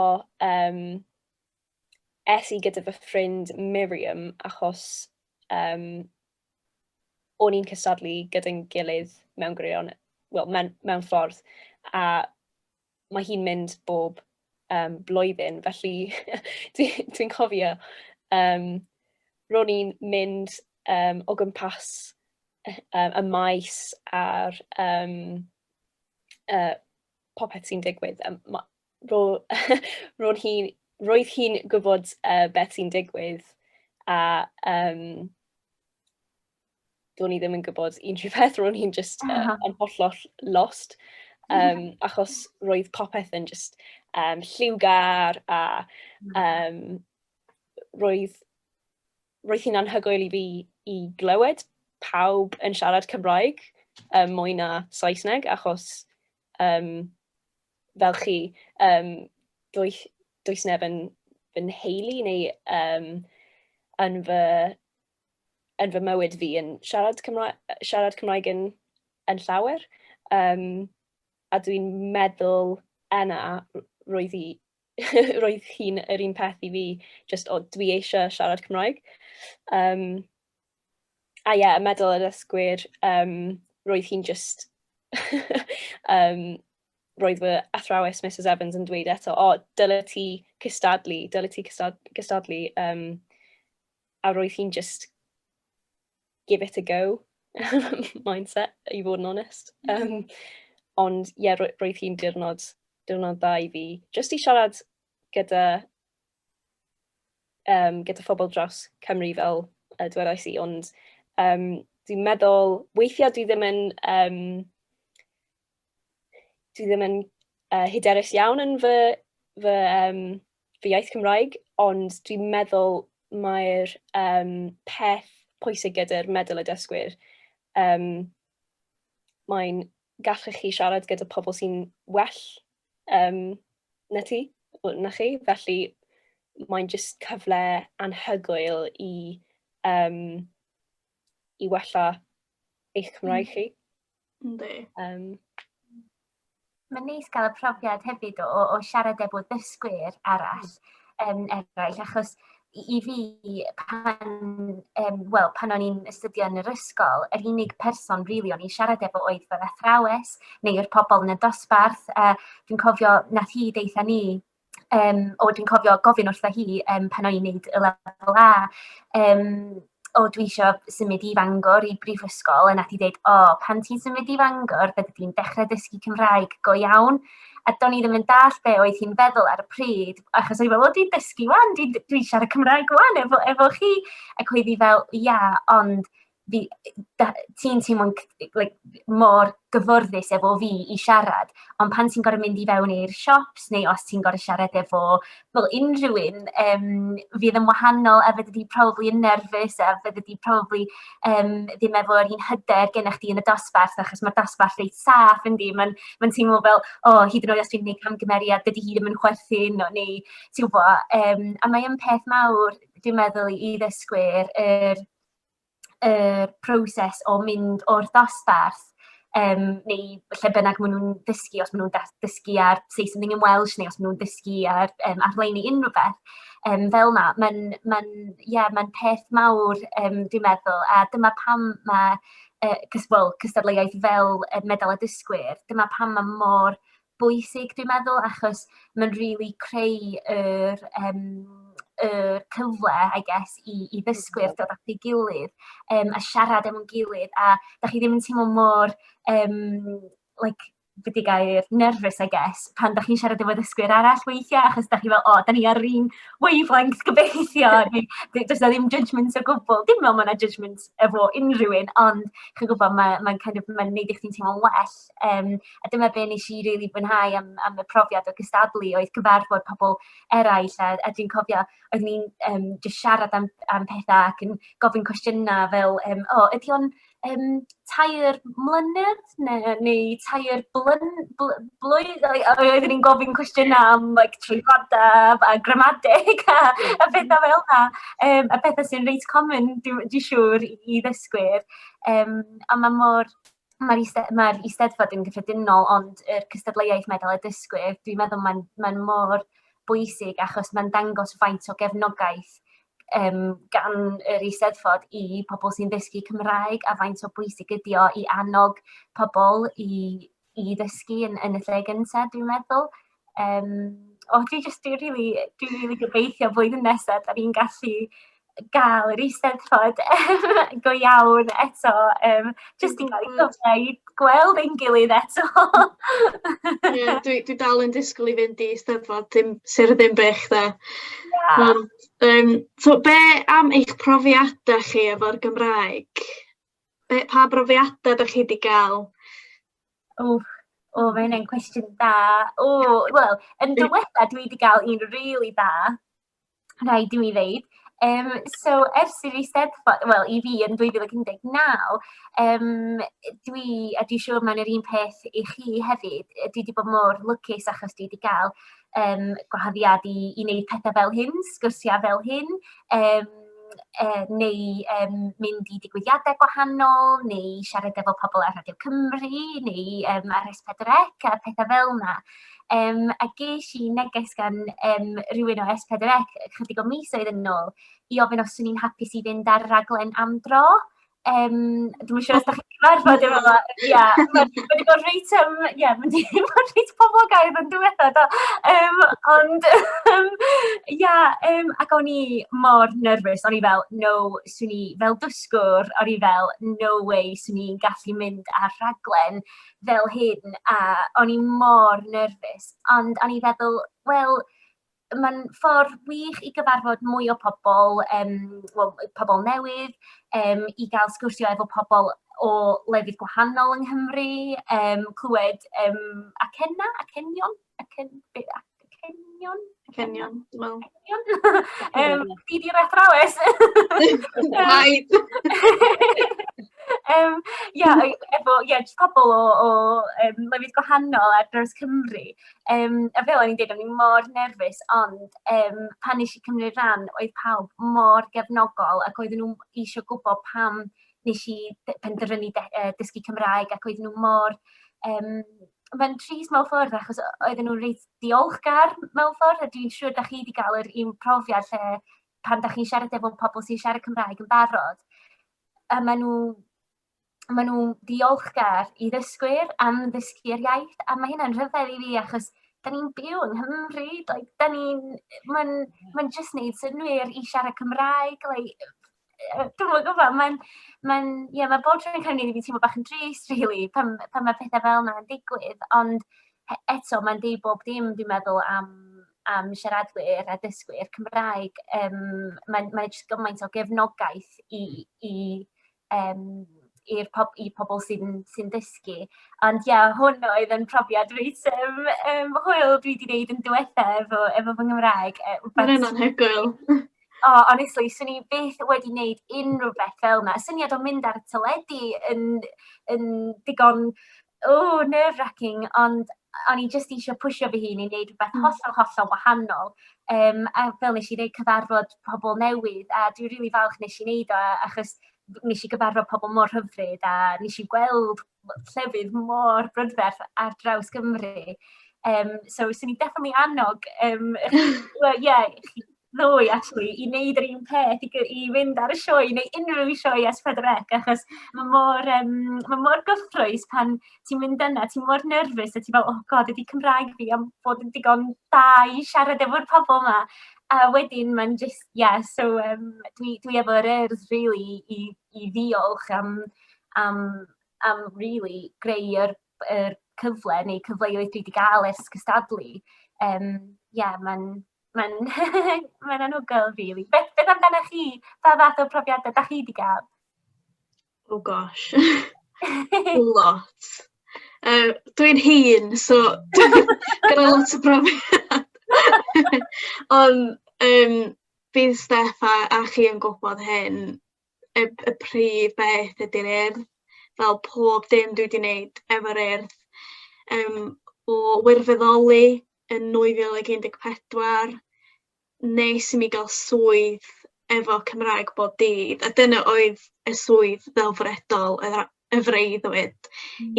[SPEAKER 3] es i gyda fy ffrind Miriam achos o'n i'n cystadlu gyda'n gilydd mewn gwirion, wel, mewn ffordd, a mae hi'n mynd bob blwyddyn, felly dwi'n cofio ro'n i'n mynd o gwmpas y maes a'r popeth sy'n digwydd. Ro'n hi, roedd hi'n gwybod beth sy'n digwydd a do'n i ddim yn gwybod unrhyw peth, ro'n i'n just yn hollol lost. Achos roedd popeth yn just lliwgar a roedd hi'n anhygoel i fi i glywed pawb yn siarad Cymraeg mwy na Saesneg, achos fel chi, does neb yn fy nheulu neu yn fy mywyd fi yn siarad Cymraeg yn llawer. A dwi'n meddwl yna roedd hi'n yr un peth i fi, just o, dwi eisiau siarad Cymraeg. A ie, yeah, y medal y dysgwyr, roedd hi'n just... roedd fy athrawes Mrs Evans yn dweud eto, o, dyle ti cystadlu, dyle ti cystadlu. A roedd hi'n just give it a go mindset, i fod yn onest. Ond ie, yeah, roedd hi'n diwrnod dda i fi. Just i siarad gyda phobl dros Cymru fel dwedais i, ond dwi'n meddwl, weithiau dwi ddim yn hyderus iawn yn fy iaith Cymraeg, ond dwi'n meddwl mae'r peth pwysig gyda'r medal y dysgwyr, mae'n gallech chi siarad gyda pobl sy'n well na ti, na chi, felly mae'n just cyfle anhygoel i wella eich Cymraeg chi.
[SPEAKER 1] Yndi.
[SPEAKER 2] Mae'n neis gael y profiad hefyd o siarad efo dysgwyr arall, eraill, achos i fi, wel, pan o'n i'n astudio yn yr ysgol, yr unig person rili o'n i'n siarad efo oedd fy athrawes neu'r pobl yn y dosbarth. Dwi'n cofio nath hi deutha ni, o, dwi'n cofio gofyn wrtha hi pan o'n i'n neud y lefel A, o, dwi isio symud i Fangor i brifysgol, a nath hi ddeud, o, pan ti'n symud i Fangor, fyddi di'n dechrau dysgu Cymraeg go iawn. A do'n i ddim yn dallt be oedd hi'n feddwl ar y pryd, achos o'n i'n meddwl, o, dwi'n dysgu wan, dwi'n dwi siarad Cymraeg wan efo chi. Ac oedd hi fel, ia, ond fi, da, ti'n teimlo'n like, mor gyfforddus efo fi i siarad, ond pan ti'n gorfod mynd i fewn i'r shops neu os ti'n gorfod siarad efo fel unrhyw un, fydd yn wahanol a fyddi di probably yn nervous a fyddi di probably ddim efo'r un hyder gennych chdi yn y dosbarth, achos mae'r dosbarth reit saff, yndi, mae'n ma teimlo fel, o, oh, hyd yn oed os dwi'n gwneud camgymeriad, dydy hi ddim yn chwerthin, o, neu, ti'n gwybod, a mae yn peth mawr, dwi'n meddwl, i ddysgwyr, yr yr proses o mynd o'r dosbarth, neu lle bynnag maen nhw'n dysgu, os maen nhw'n dysgu ar Say Something in Welsh, neu os maen nhw'n dysgu ar, ar-lein neu unrhyw beth fel 'na. Mae'n ma yeah, ma peth mawr, dwi'n meddwl, a dyma pam mae well, cystadleuaeth fel Medal y Dysgwyr, dyma pam mae mor bwysig, dwi'n meddwl, achos mae'n really creu yr, yr cyfle, I guess, i ddysgwyr dod at ei gilydd a siarad efo'n gilydd, a da chi ddim yn teimlo mor, like, be 'di gair, nervous, I guess, pan da chi'n siarad efo ddysgwyr arall weithiau, achos da chi fel, o, da ni ar yr un wavelength gobeithio, neu does 'na ddim judgment o gwbl. Dim fel mae 'na judgment efo unrhyw un, ond chi'n gwybod, mae'n ma kind of, ma neud i chdi'n teimlo'n well. A dyma be nes i rili fwynhau am y profiad o gystadlu, oedd cyfarfod pobl eraill, a dwi'n cofio oeddwn ni'n jyst siarad am pethau ac yn gofyn cwestiynau fel, o, ydy o'n 3 mlynedd neu 3 blwydd? Oeddwn ni'n gofyn cwestiynau am like, treigladau a gramadeg a pethau fel yna. A pethau sy'n reit common, dwi'n dwi siŵr, i ddysgwyr. A mae mor... Mae'r ma Eisteddfod yn gyffredinol, ond yr cystadleuaeth Medal y Dysgwyr, dwi'n meddwl mae'n ma mor bwysig achos mae'n dangos faint o gefnogaeth gan yr Eisteddfod i pobl sy'n dysgu Cymraeg a faint o bwysig ydi o i annog pobl i ddysgu yn y lle gyntaf, dwi'n meddwl. O, dwi jyst, dwi'n really, dwi really gobeithio blwyddyn nesaf, da ni'n gallu gael yr Eisteddfod go iawn eto, jyst i gael cyfle i gweld ein gilydd eto.
[SPEAKER 1] Ie, yeah, dwi dal yn disgwyl i fynd i Eisteddfod, dim, Sir Ddinbych, de.
[SPEAKER 2] Yeah.
[SPEAKER 1] Ond, so be am eich profiadau chi efo'r Gymraeg? Pa brofiadau ydych chi wedi gael?
[SPEAKER 2] O, o, mae hynny'n cwestiwn da. O, wel, yn diwetha dwi wedi cael un really da, rhaid i mi ddeud. So, ers i'r Eisteddfod, wel, i fi yn 2019, dwi, a dwi'n siŵr mae'n yr un peth i chi hefyd, dwi wedi bod mor lwcus achos dwi wedi cael gwahoddiad i wneud pethau fel hyn, sgyrsiau fel hyn, neu mynd i digwyddiadau gwahanol, neu siarad efo pobl ar Radio Cymru, neu ar S4C a pethau fel yna. A ges i neges gan rhywun o S4C chydig o misoedd yn ôl i ofyn os swn i'n hapus i fynd ar raglen Am Dro. Dwi'm yn siŵr os da chi'n cyfarfod efo fo. Ia, mae wedi bod reit, ia, mae wedi bod reit poblogaidd yn diwetha, do. Ond, ia, ac o'n i mor nervous, o'n i fel, no, swn i, fel dysgwr, o'n i fel, no way, swn i'n gallu mynd ar rhaglen fel hyn, a o'n i mor nervous. Ond o'n i feddwl, wel, mae'n ffordd wych i gyfarfod mwy o pobl, well, pobl newydd, i gael sgwrsio efo pobl o lefydd gwahanol yng Nghymru, clywed acenna, acenion, acenion?
[SPEAKER 1] Acenion, dwi'n meddwl.
[SPEAKER 2] Acenion? Di di'r athrawes?
[SPEAKER 1] Rhaid!
[SPEAKER 2] Ia, efo, ia, jyst pobl o lefydd gwahanol ar draws Cymru. A fel o'n i'n dweud, o'n i mor nerfus, ond pan nes i cymryd rhan, oedd pawb mor gefnogol ac oedden nhw eisiau gwybod pam nes i penderfynu dysgu Cymraeg, ac oedden nhw mor... Mae'n trist mewn ffordd, achos oedden nhw'n reit diolchgar mewn ffordd, a dwi'n siŵr da chi wedi cael yr un profiad lle pan da chi'n siarad efo pobl sy'n siarad Cymraeg yn barod, a maen nhw diolchgar i ddysgwyr am ddysgu'r iaith, a mae hynna'n rhyfedd i fi, achos da ni'n byw yng Nghymru, like, da ni'n, mae'n ma jyst neud synnwyr i siarad Cymraeg, like, dwi'm yn gwybod, mae'n, ie, mae bob tro'n cael ei wneud i fi teimlo bach yn drist, really, pan mae pethau fel yna yn digwydd, ond eto, mae'n deud bob dim, dwi'n meddwl, am siaradwyr a dysgwyr Cymraeg. Mae'n jyst gymaint o gefnogaeth i i'r pob i pobl sy'n sy'n dysgu. Ond ie, yeah, hwn oedd yn profiad reit hwyl dwi wedi gwneud yn diwetha efo fy Nghymraeg.
[SPEAKER 1] Mae'n anhygoel.
[SPEAKER 2] Oh, honestly, swn i byth wedi wneud unrhyw beth fel yna. Syniad o mynd ar y teledu yn digon, oh, nerve-wracking, ond o'n i jyst eisiau pwysio fy hun i wneud rhywbeth hollol, hollol wahanol. A fel nes i ddeud, cyfarfod pobl newydd, a dwi'n rili falch nes i wneud o, achos nes i gyfarfod pobl mor hyfryd a nes i gweld llefydd mor brydferth ar draws Gymru. So, swn i definitely annog well, yeah, chi ddwy, actually, i wneud yr un peth, i fynd ar y sioe, neu unrhyw sioe S4C, achos mae mor gyffrous pan ti'n mynd yna, ti'n mor nerfus, a ti'n fel, "Oh God, ydy Cymraeg fi am fod yn digon da i siarad efo'r pobl yma?" A wedyn mae'n just, yeah, so dwi efo'r Urdd, really, i ddiolch am really greu yr cyfle neu cyfleoedd dwi wedi gael ers cystadlu. Yeah, mae'n anhygoel, really. Beth amdano chi? Pa fath o profiadau da chi wedi gael?
[SPEAKER 1] Oh gosh. Lot. Dwi'n hŷn, so gyda lot o brofiad. Ond bydd Steff a chi yn gwybod hyn, y prif beth ydy'r Urdd. Fel pob dim dwi wedi wneud efo'r Urdd. O wirfoddoli yn 2014, nes i mi gael swydd efo Cymraeg Bob Dydd, a dyna oedd y swydd ddelfrydol, y freuddwyd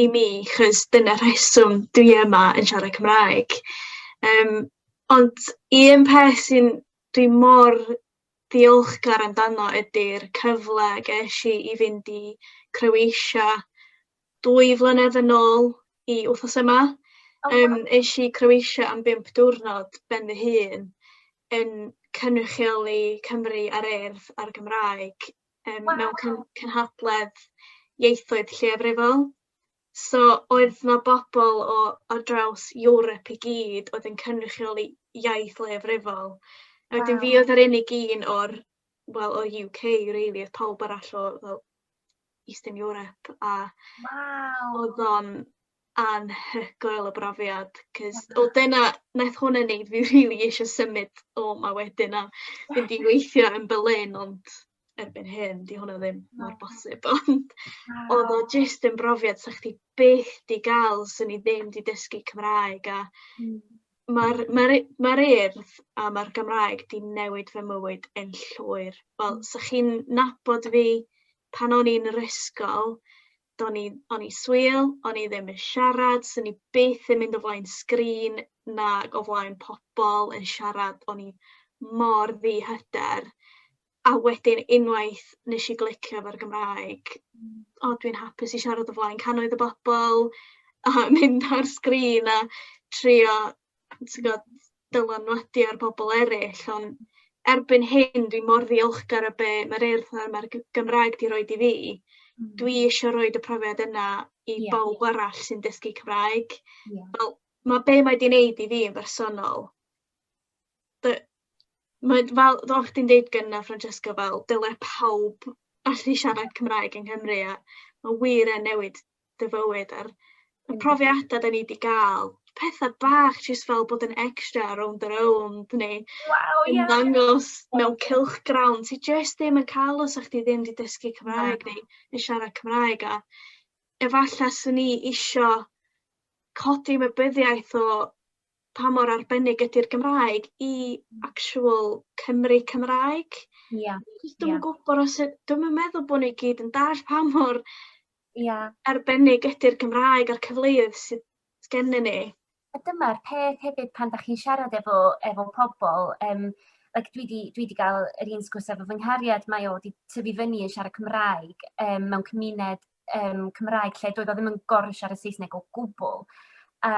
[SPEAKER 1] i mi, chos dyna rheswm dwi yma yn siarad Cymraeg. Ond un peth sy'n dwi mor ddiolchgar amdano ydy'r cyfle ges i i fynd i Croatia 2 flynedd yn ôl i wythnos yma.
[SPEAKER 2] Oh, wow.
[SPEAKER 1] Es i Croatia am 5 diwrnod ben fy hun yn cynrychioli Cymru a'r Urdd a'r Gymraeg mewn cynhadledd ieithoedd lleiafrifol. So oedd 'na bobl o ar draws Ewrop i gyd oedd yn cynrychioli iaith leiafrifol. A wedyn fi oedd yr unig un o'r, wel, o'r UK, really, oedd pawb arall o fel Eastern Europe a oedd o'n anhygoel o brofiad, 'cos o dyna naeth hwnna wneud fi rili eisiau symud o 'ma wedyn a fynd i weithio yn Berlin, ond erbyn hyn 'di hwnna ddim mor bosib, ond oedd o jyst yn brofiad 'sa chdi byth 'di gael 'swn i ddim 'di dysgu Cymraeg, a mae'r Urdd a mae'r Gymraeg 'di newid fy mywyd yn llwyr. Wel, 'sa chi'n nabod fi pan o'n i'n yr ysgol, o'n i swil, o'n i ddim yn siarad, 'swn i byth yn mynd o flaen sgrin na o flaen pobl yn siarad, o'n i mor ddihyder. A wedyn unwaith nes i glicio efo'r Gymraeg, o, dwi'n hapus i siarad o flaen cannoedd o bobl a mynd ar sgrin a trio, ti'n gwbod, dylanwadu ar bobl eraill, ond erbyn hyn dwi mor ddiolchgar o be mae'r Urdd a mae'r Gymraeg 'di roid i fi. Dwi eisiau roid y profiad yna i bawb arall sy'n dysgu Cymraeg. Fel, mae be mae 'di wneud i fi yn bersonol, mae fel, fel chdi'n deud gynna, Francesca, fel dyle pawb allu siarad Cymraeg yng Nghymru, a mae wir yn newid dy fywyd a'r y profiadau da ni wedi gael. Pethau bach, jyst fel bod yn extra Rownd a Rownd neu ymddangos mewn cylchgrawn ti jyst ddim yn cael os ych chdi ddim wedi dysgu Cymraeg neu yn siarad Cymraeg, a efallai 'swn i isio codi ymwybyddiaeth o pa mor arbennig ydy'r Gymraeg i actual Cymry Cymraeg. Dwi'm yn gwybod os dwi'm yn meddwl bod ni gyd yn dallt pa mor arbennig ydy'r Gymraeg a'r cyfleoedd sydd gennyn ni.
[SPEAKER 2] A dyma'r peth hefyd pan da chi'n siarad efo pobl, like dwi 'di gael yr un sgwrs efo fy nghariad, mae o wedi tyfu fyny yn siarad Cymraeg mewn cymuned Cymraeg lle doedd o ddim yn gorfod siarad Saesneg o gwbl. A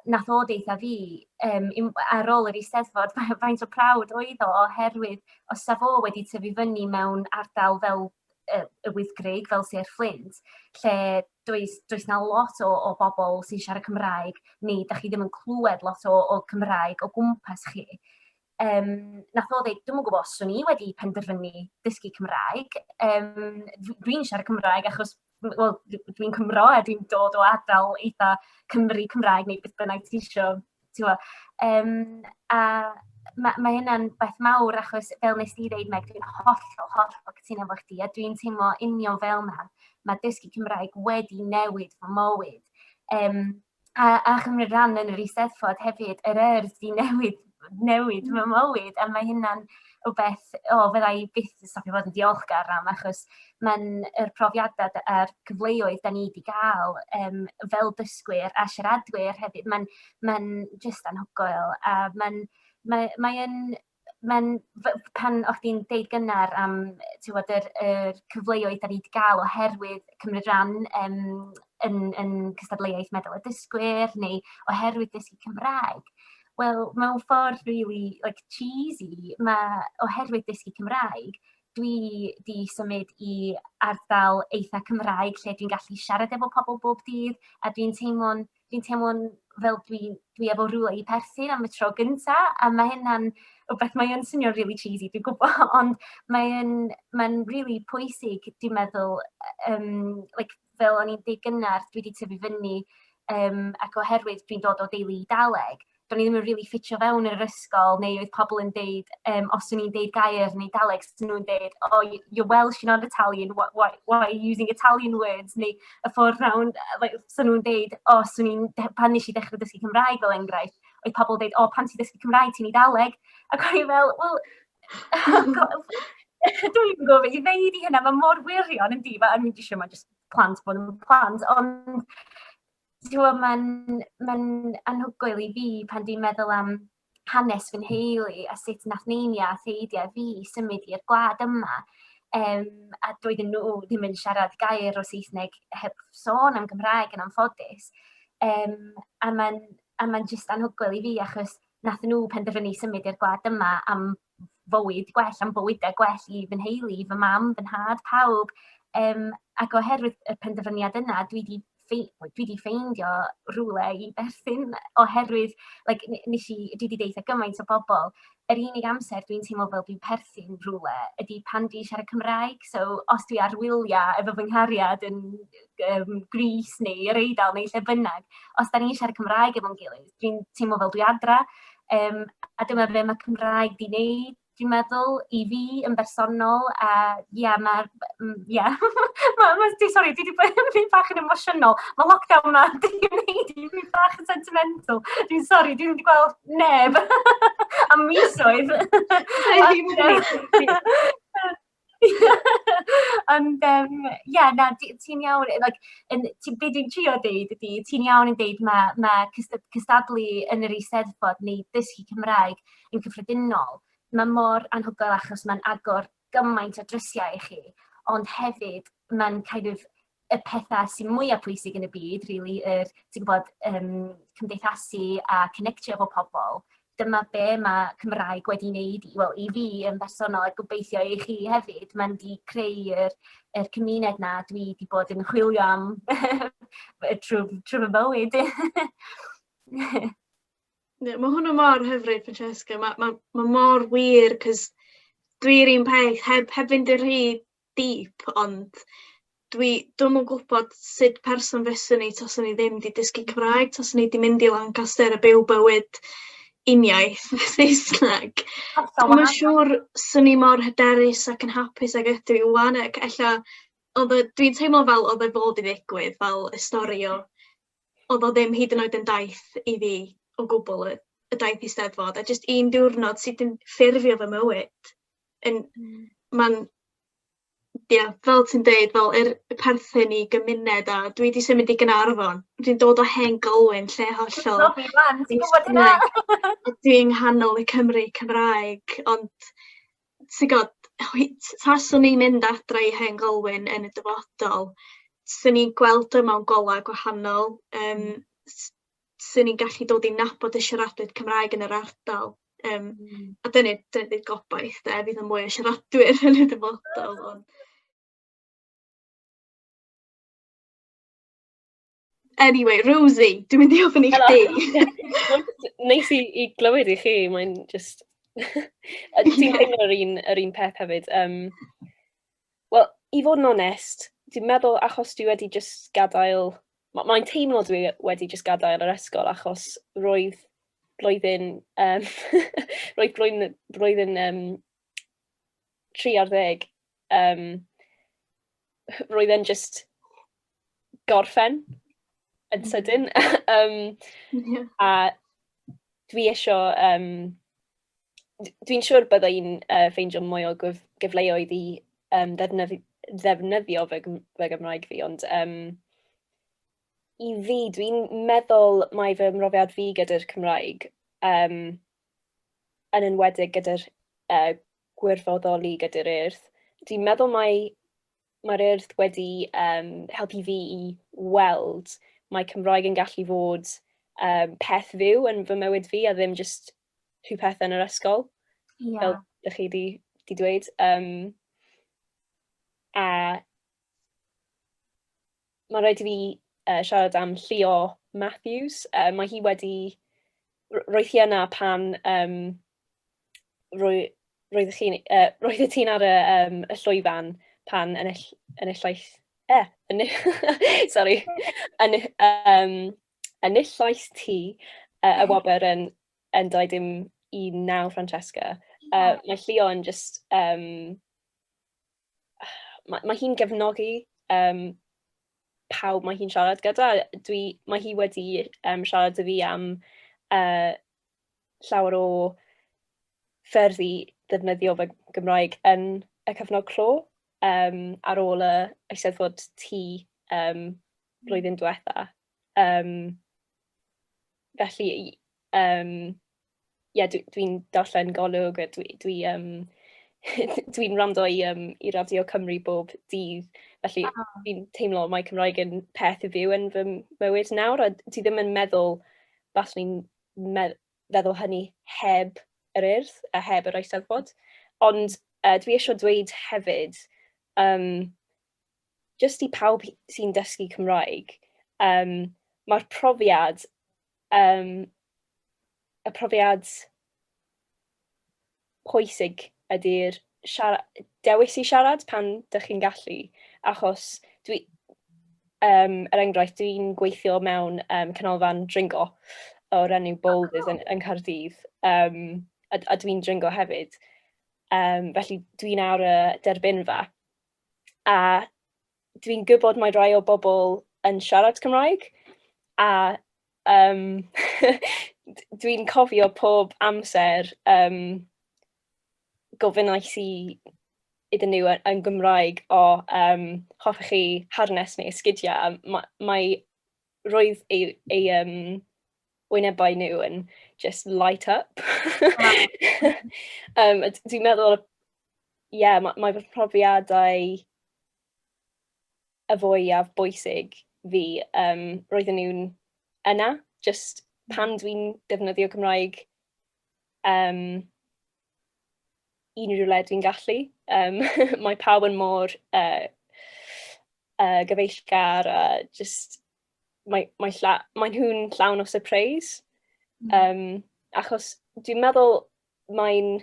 [SPEAKER 2] nath o deutha fi ar ôl yr Eisteddfod faint o proud oedd o, oherwydd os sa fo wedi tyfu fyny mewn ardal fel y Wyddgrug, fel Sir Fflint, lle does 'na lot o bobl sy'n siarad Cymraeg, neu da chi ddim yn clywed lot o Cymraeg o gwmpas chi. Nath o ddeud, dwi'm yn gwybod os 'swn i wedi penderfynu dysgu Cymraeg. Dwi'n siarad Cymraeg achos, wel, dwi'n Cymro a dwi'n dod o ardal eitha Cymru Cymraeg neu beth bynnag ti isio, ti'n gwbod. A ma' hynna'n beth mawr achos fel nes di ddeud, Meg, dwi'n hollol, hollol cytuno efo chdi a dwi'n teimlo union fel 'na. Mae dysgu Cymraeg wedi newid fy mywyd. A chymryd rhan yn yr Eisteddfod hefyd, yr Urdd 'di newid fy mywyd, a mae hynna'n rywbeth, o, fydda i byth yn stopio fod yn diolchgar am, achos mae'n yr profiadau a'r cyfleoedd da ni 'di gael fel dysgwyr a siaradwyr hefyd, mae'n jyst anhygoel, a mae'n, mae, mae yn, mae'n, pan o'ch chdi'n deud gynnar am, ti'n gwbod, yr cyfleoedd da ni 'di gael oherwydd cymryd rhan yn cystadleuaeth Medal y Dysgwyr neu oherwydd dysgu Cymraeg, wel, mewn ffordd really, like, cheesy, mae oherwydd dysgu Cymraeg, dwi 'di symud i ardal eitha Cymraeg lle dwi'n gallu siarad efo pobl bob dydd, a dwi'n teimlo'n fel dwi efo rhywle i perthyn am y tro gynta, a mae hynna'n rhywbeth, mae yn swnio'n really cheesy, dwi'n gwybod, ond mae'n really pwysig, dwi'n meddwl, like, fel o'n i'n deud gynnar, dwi 'di tyfu fyny, ac oherwydd dwi'n dod o deulu Eidaleg, do'n i ddim yn really ffitio fewn yn yr ysgol, neu oedd pobl yn deud, os o'n i'n deud gair yn Eidaleg, so nhw'n deud, oh, you're Welsh, you're not Italian, why are you using Italian words? Neu y ffordd round, like, so nhw'n deud, oh, so ni'n, pan nes i ddechrau dysgu Cymraeg fel enghraifft, oedd pobl yn deud, oh, pan ti'n dysgu Cymraeg, ti'n Eidaleg. Ac o'n i fel, well, dwi'n gwybod beth i ddeud i hynna, mae mor wirion yn di, I mean, dwi'n siŵr mae jyst plant bod yn plant, ond ti'n gwbod, mae'n anhygoel i fi pan dwi'n meddwl am hanes fy nheulu a sut nath neinia a theidiau fi symud i'r gwlad yma, a doedden nhw ddim yn siarad gair o Saesneg heb sôn am Gymraeg yn anffodus, a mae'n jyst anhygoel i fi achos nath nhw penderfynu symud i'r gwlad yma am fywyd gwell, am bywydau gwell i fy nheulu, fy mam, fy nhad, pawb. Ac oherwydd y penderfyniad yna, dwi 'di ffeindio rhywle i berthyn oherwydd, like, nes i, dwi 'di deutha gymaint o bobl, yr unig amser dwi'n teimlo fel dwi'n perthyn rhywle ydy pan dwi'n siarad Cymraeg. So, os dwi ar wyliau efo fy nghariad yn Greece neu yr Eidal neu lle bynnag, os da ni'n siarad Cymraeg efo'n gilydd, dwi'n teimlo fel dwi adra. A dyma be mae Cymraeg 'di wneud, dwi'n meddwl, i fi yn bersonol, a ia, mae'r, ia, ma, ma, dwi, sori, dwi 'di bod yn mynd bach yn emosiynol. Mae lockdown ma 'di gwneud i fi bach yn sentimental. Dwi'n sori, dwi ddim 'di gweld neb am misoedd. Ond, ie, na, ti'n iawn, like, yn, ti, be dwi'n trio deud ydy, ti'n iawn yn deud ma cystadlu yn yr Eisteddfod neu dysgu Cymraeg yn cyffredinol, mae mor anhygoel achos mae'n agor gymaint o drysiau i chi, ond hefyd mae'n kind of y pethau sy'n mwyaf pwysig yn y byd, really, yr, ti'n gwybod, cymdeithasu a connectio efo pobl. Dyma be mae Cymraeg wedi wneud i fi yn bersonol a gobeithio i chi hefyd. Mae'n di creu yr cymuned na dwi di bod yn chwilio am trwy fy mywyd.
[SPEAKER 1] Ie, mae hwnna mor hyfryd, Francesca. Ma mor wir, cos dwi'n un peth, heb fynd yn rhy deep, ond dwi'm yn gwybod sut person fyswn i taswn i ddim 'di dysgu Cymraeg, taswn i 'di mynd i Lancaster a byw bywyd uniaith Saesneg. Dwi'm yn siŵr 'swn i mor hyderus ac yn hapus ag ydw i ŵan, ac ella oedd o, dwi'n teimlo fel oedd e fod i ddigwydd, fel y stori o, oedd o ddim hyd yn oed yn daith i fi o gwbl, y daith i Steddfod, a jyst un diwrnod sydd yn ffurfio fy mywyd. Yn, mae'n, ie, fel ti'n deud, fel yr perthyn i gymuned, a dwi 'di symud i Gaernarfon. Dwi'n dod o Hen Golwyn, lle hollol
[SPEAKER 2] Profi wan, ti'n gwybod hynna?
[SPEAKER 1] Saesneg. A dwi yng nghanol y Cymru Cymraeg, ond ti'n gwybod, taswn i'n mynd adra i Hen Golwyn yn y dyfodol, 'swn i'n gweld o mewn golau gwahanol, 'swn i'n gallu dod i nabod y siaradwyr Cymraeg yn yr ardal. A dyna 'di'r gobaith de, fydd 'na mwy o siaradwyr yn y dyfodol. Ond anyway, Rosie, dwi'n mynd i ofyn i chdi.
[SPEAKER 3] Neis i glywed i chi, mae'n just Dwi'n teimlo yr un, yr un peth hefyd. Um, Wel, i fod yn onest, dwi'n meddwl achos dwi wedi just gadael... Mae'n teimlo dwi wedi just gadael yr ysgol achos roedd blwyddyn... Um, roedd blwyddyn, blwyddyn um, 3 ar ddeg, um, roedd e'n just gorffen yn sydyn. um, yeah. A dwi isio... Um, dwi'n siŵr bydda i'n uh, ffeindio mwy o gyf gyfleoedd i um, ddefnyddio, ddefnyddio fy, fy Gymraeg fi, ond um, i fi, dwi'n meddwl mai fy mhrofiad fi gyda'r Cymraeg, um, yn enwedig gyda'r uh, gwirfoddoli gyda'r Urdd, dwi'n meddwl mai mae'r Urdd wedi um, helpu fi i weld mae Cymraeg yn gallu fod um, peth fyw yn fy mywyd fi a ddim just rhywbeth yn yr ysgol. Yeah. Fel ydych chi di, di dweud. Um, a mae'n rhaid i fi uh, siarad am Llio Matthews. Uh, mae hi wedi... Roedd hi yna pan um, roi, roedd chi'n, uh, roedd ti'n ar y, um, y llwyfan pan ennill, enillais, eh, ennill, sorry, ennill, um, enillais ti uh, y wobr yn, yn 2019, Francesca. Uh, mae Llio yn just, um, mae, mae hi'n gefnogi um, pawb mae hi'n siarad gyda. Dwi, mae hi wedi um, siarad â fi am uh, llawer o ffyrdd i ddefnyddio fy Gymraeg yn y cyfnod clo um, ar ôl y Eisteddfod T um, blwyddyn diwetha. Um, felly, um, yeah, dwi'n dwi darllen Golwg a dwi, dwi, um, dwi'n rando i, um, i Radio Cymru bob dydd. Felly oh. fi'n teimlo mae Cymraeg yn peth i fyw yn fy mywyd nawr a ti ddim yn meddwl baswn i'n feddwl hynny heb yr Urdd a heb yr Eisteddfod. Ond uh, dwi eisiau dweud hefyd, um, jyst i pawb sy'n dysgu Cymraeg, um, mae'r profiad, um, y profiad pwysig ydy'r dewis i siarad pan dych chi'n gallu, achos dwi, um, er enghraifft, dwi'n gweithio mewn um, canolfan dringo o'r enw Boulders yn, yn Caerdydd, um, a, a dwi'n dringo hefyd. Um, felly dwi'n ar y derbynfa. A dwi'n gwybod mae rai o bobl yn siarad Cymraeg, a um, dwi'n cofio pob amser um, gofynnais i iddyn nhw yn, yn Gymraeg o um, hoffech chi harnes neu esgidiau, a mae, mae roedd ei, ei um, wynebau nhw yn just light up. Wow. um, dwi'n meddwl, ie, yeah, mae, mae fy profiadau y fwyaf bwysig fi, um, roedden nhw'n yna, just pan dwi'n defnyddio Cymraeg um, unrhyw le dwi'n gallu. Um, mae pawb yn mor uh, uh, gyfeillgar a just mae, mae, lla, mae nhw'n llawn o surprise. Mm. Um, achos dwi'n meddwl mae'n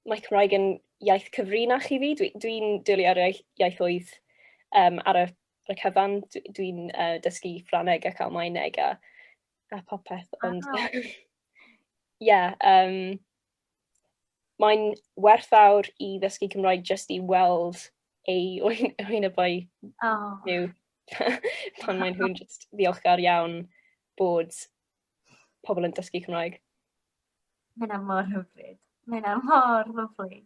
[SPEAKER 3] mae Cymraeg yn iaith cyfrinach i fi. Dwi'n dwi, dwi dwlu ar iaith, iaithoedd um, ar, y, ar y cyfan. Dwi'n dwi uh, dysgu Ffrangeg ac Almaeneg a, a popeth. Ond, ie, yeah, um, mae'n werthfawr i ddysgu Cymraeg jyst i weld ei wynebau oh. nhw pan maen nhw'n just ddiolchgar iawn bod pobl yn dysgu Cymraeg.
[SPEAKER 2] Mae hynna mor hyfryd. Mae hynna mor lyfli.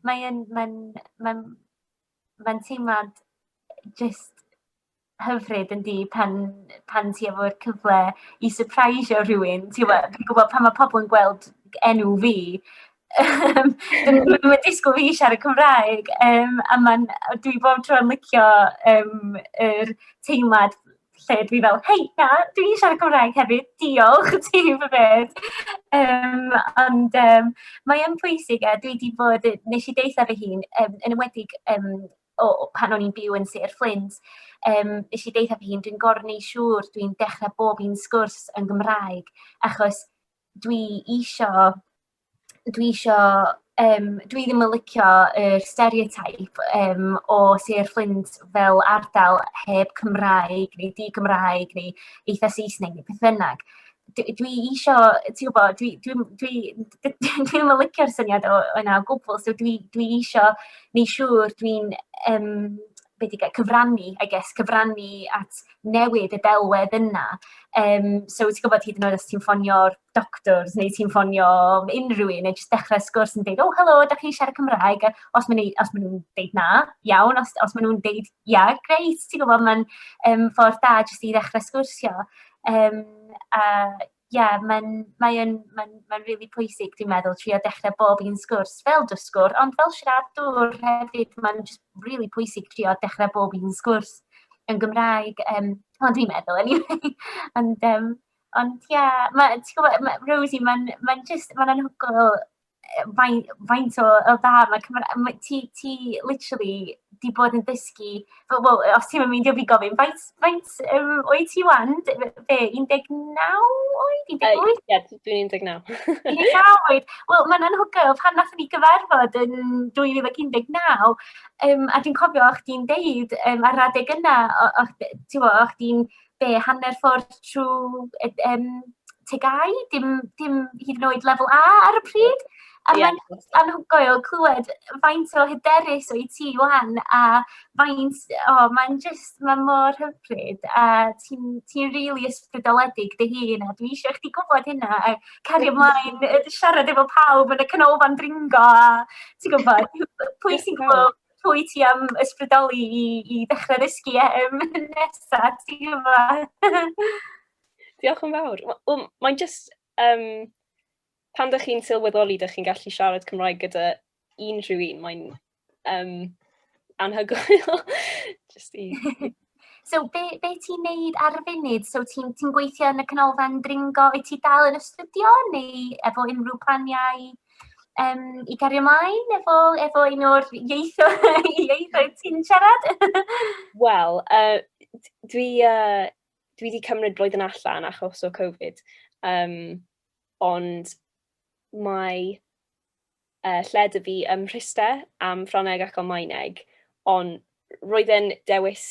[SPEAKER 2] Mae'n mae'n mae'n mae'n teimlad just hyfryd yn di pan, pan ti efo'r cyfle i surprisio rhywun. Ti'n gwybod, dwi'n gwybod pan mae pobl yn gweld enw fi, dyn nhw ddim yn disgwyl fi siarad Cymraeg. Um, a ma'n, dwi bob tro'n licio um, yr teimlad lle dwi fel, hei, na, dwi'n siarad Cymraeg hefyd, diolch, ti'n fy beth. Um, ond um, mae yn pwysig, a dwi wedi bod, nes i deitha fy hun, um, yn enwedig um, o, pan o'n i'n byw yn Sir Flint, um, nes i deitha fy hun, dwi'n gorfod gwneud siŵr dwi'n dechrau bob un sgwrs yn Gymraeg, achos dwi isio Dwi isio, dwi ddim yn licio yr stereotype o Sir Fflint fel ardal heb Cymraeg neu di-Gymraeg neu eitha Saesneg neu beth bynnag. Dwi isio, ti'n gwybod, dwi, dwi, dwi, dwi, dwi ddim yn licio'r syniad o yna o gwbl, so dwi isio neu siŵr dwi'n be 'di gair, cyfrannu, I guess, cyfrannu at newid y delwedd yna. So ti'n gwybod, hyd yn oed os ti'n ffonio'r doctors neu ti'n ffonio unrhyw un neu jyst dechrau sgwrs yn deud, "Oh, helo, da chi'n siarad Cymraeg?" A os maen nhw'n deud na, iawn, os maen nhw'n deud ia, grêt, ti'n gwybod, mae'n ffordd da jyst i ddechrau sgwrsio. A ie, mae'n rili pwysig, dwi'n meddwl, trio dechrau bob un sgwrs fel dysgwr, ond fel siaradwr hefyd, mae'n just really pwysig trio dechrau bob un sgwrs yn Gymraeg. Ond dwi'n meddwl, anyway. Ond ie, ma', ti'n gwybod, ma' Rosie, mae'n just, mae'n anhygoel faint o dda mae Cymra-, ma' ti literally 'di bod yn dysgu, wel, os ti'n meindio fi gofyn, faint oed ti wan? Be, 19 oed? 18?
[SPEAKER 3] Ie, dwi'n 19.
[SPEAKER 2] 19 oed. Wel, mae'n anhygoel, pan nathon ni gyfarfod yn 2019, a dwi'n cofio o'ch chdi'n deud ar adeg yna, ti'n gwybod, o'ch chdi'n be, hanner ffordd trwy TGAU, dim hyd yn oed lefel A ar y pryd. A mae'n anhygoel clywed faint o hyderus oed ti wan, a faint, o, oh, mae'n just, mae'n mor hyfryd, a ti'n ti really ysbrydoledig dy hun, a dwi eisiau chdi gwybod hynna, a cario ymlaen, siarad efo pawb yn y canolfan dringo, a ti'n gwybod, pwy sy'n gwybod pwy ti am ysbrydoli i ddechrau ddysgu nesa, ti'n gwybod?
[SPEAKER 3] Diolch yn fawr. Wel, mae'n just, pan dych chi'n sylweddoli dych chi'n gallu siarad Cymraeg gyda unrhyw un, mae'n anhygoel. Just i...
[SPEAKER 2] So, be ti'n neud ar y funud? So, ti'n ti gweithio yn y canolfan dringo? Wyt ti dal yn astudio neu efo unrhyw planiau i gario ymlaen efo un o'r ieithoedd ti'n siarad?
[SPEAKER 3] Wel, dwi wedi cymryd blwyddyn allan achos o Covid, ond mae lle 'da fi ym Mhryste am Ffrangeg ac Almaeneg, ond roedd e'n dewis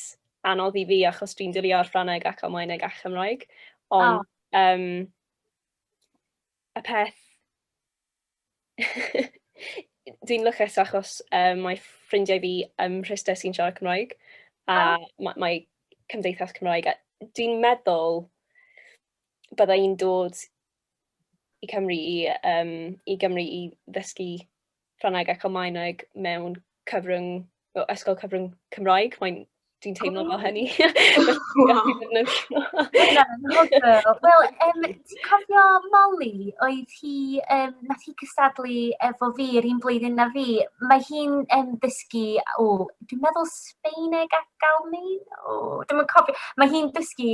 [SPEAKER 3] anodd i fi achos dwi'n dwlu ar Ffrangeg ac Almaeneg a Chymraeg, ond y peth dwi'n lwcus achos mae ffrindiau fi ym Mhryste sy'n siarad Cymraeg, a mae Cymdeithas Cymraeg, a dwi'n meddwl bydda i'n dod i Cymru i Gymru i ddysgu Ffrangeg ac Almaeneg mewn cyfrwng, o, ysgol cyfrwng Cymraeg. Mae'n, dwi'n teimlo fel hynny.
[SPEAKER 2] Wel, ti'n cofio Molly? Oedd hi, nath hi cystadlu efo fi yr un blwyddyn na fi. Mae hi'n dysgu, o, dwi'n meddwl Sbeineg ac Almaen? O, dwi'm yn cofio. Mae hi'n dysgu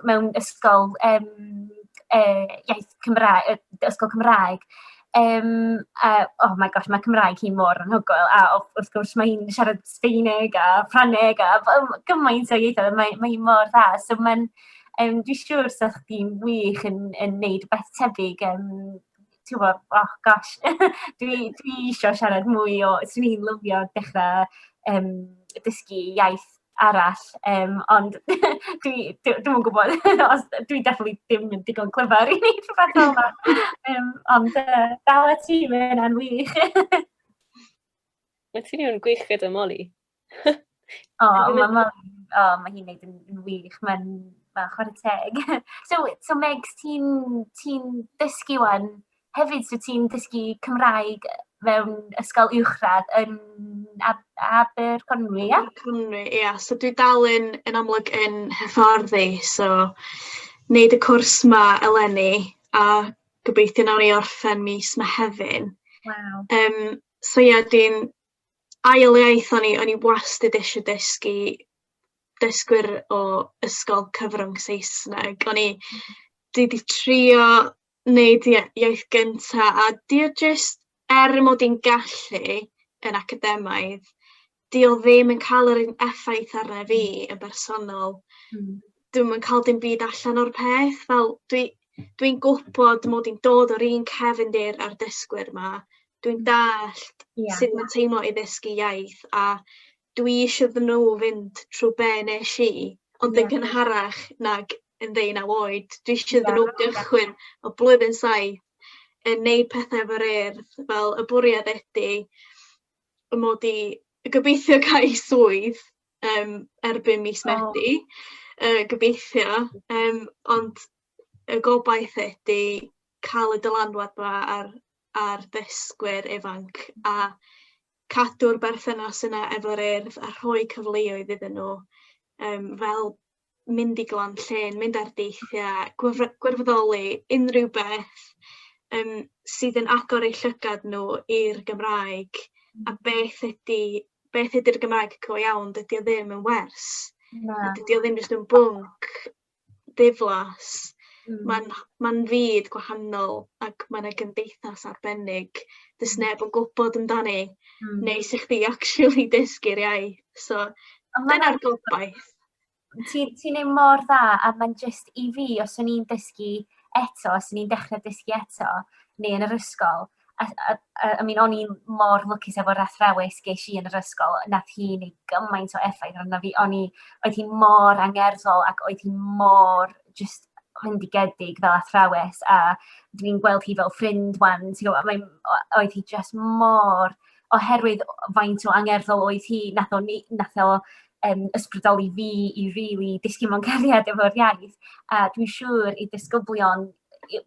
[SPEAKER 2] mewn ysgol iaith Cymraeg, ysgol Cymraeg. A, oh my gosh, mae Cymraeg hi mor anhygoel, a wrth gwrs mae hi'n siarad Sbeineg a Ffrangeg a gymaint o ieithoedd, mae hi mor dda. So mae'n, dwi'n siŵr sa chdi'n wych yn neud rhywbeth tebyg. Ti'n gwybod, oh gosh, dwi eisiau siarad mwy o, swn i'n lyfio dechrau dysgu iaith arall, ond dwi'm yn gwybod, os, dwi definitely ddim yn digon clyfar i wneud rhywbeth fel yna. Ond dal ati, mae hynna'n wych.
[SPEAKER 3] Mae ti'n iawn gwych gyda Molly.
[SPEAKER 2] O, mae Molly, o, mae hi'n neud yn wych, mae'n ma chwarae teg. So Megs, ti'n ti dysgu wan hefyd, so ti'n dysgu Cymraeg mewn ysgol uwchradd yn Aberconwy, ie?
[SPEAKER 1] Aberconwy, ie. So dwi dal yn amlwg yn hyfforddi, so wneud y cwrs ma eleni, a gobeithio nawn ni orffen mis Mehefin.
[SPEAKER 2] Wow.
[SPEAKER 1] So ie, dwi'n ail iaith o'n i wastad eisiau dysgu dysgwyr o ysgol cyfrwng Saesneg. O'n i dwi 'di trio wneud iaith gynta, a 'di o jyst, er mod i'n gallu yn academaidd, 'di o ddim yn cael yr un effaith arna fi yn bersonol. Dwi'm yn cael dim byd allan o'r peth, fel dwi Dwi'n gwybod mod i'n dod o'r un cefndir â'r dysgwyr 'ma. Dwi'n dallt sut mae'n teimlo i ddysgu iaith, a dwi eisiau iddyn nhw fynd trwy be nes i, ond yn gynharach nag yn 19 oed. Dwi eisiau iddyn nhw gychwyn o blwyddyn 7 yn neud pethau efo'r Urdd, fel y bwriad ydy y mod i gobeithio cael swydd erbyn mis Medi, gobeithio, ond y gobaith ydy cael y dylanwad 'ma ar ddysgwyr ifanc a cadw'r berthynas yna efo'r Urdd a rhoi cyfleoedd iddyn nhw, fel mynd i Glan Llyn, mynd ar deithiau, gwirfoddoli, unrhyw beth sydd yn agor eu llygad nhw i'r Gymraeg a beth ydy'r Gymraeg go iawn. Dydy o ddim yn wers.
[SPEAKER 2] Na.
[SPEAKER 1] Dydy o ddim jyst yn bwnc diflas. Mae'n fyd gwahanol ac mae 'na gymdeithas arbennig does neb yn gwybod amdani nes i chdi actually dysgu'r iaith. So dyna'r gobaith.
[SPEAKER 2] Ti'n neud mor dda, a mae'n just i fi, os o'n i'n dysgu eto, os o'n i'n dechrau dysgu eto, neu yn yr ysgol, a I mean, o'n i'n mor lwcus efo'r athrawes ges i yn yr ysgol, nath hi neud gymaint o effaith arna fi. Oedd hi mor angerddol ac oedd hi mor just fendigedig fel athrawes, a dwi'n gweld hi fel ffrind wan, ti'n gwbod, oedd hi just mor, oherwydd faint o angerddol oedd hi, nath o ysbrydoli fi i really disgyn mewn cariad efo'r iaith, a dwi'n siŵr i disgyblion,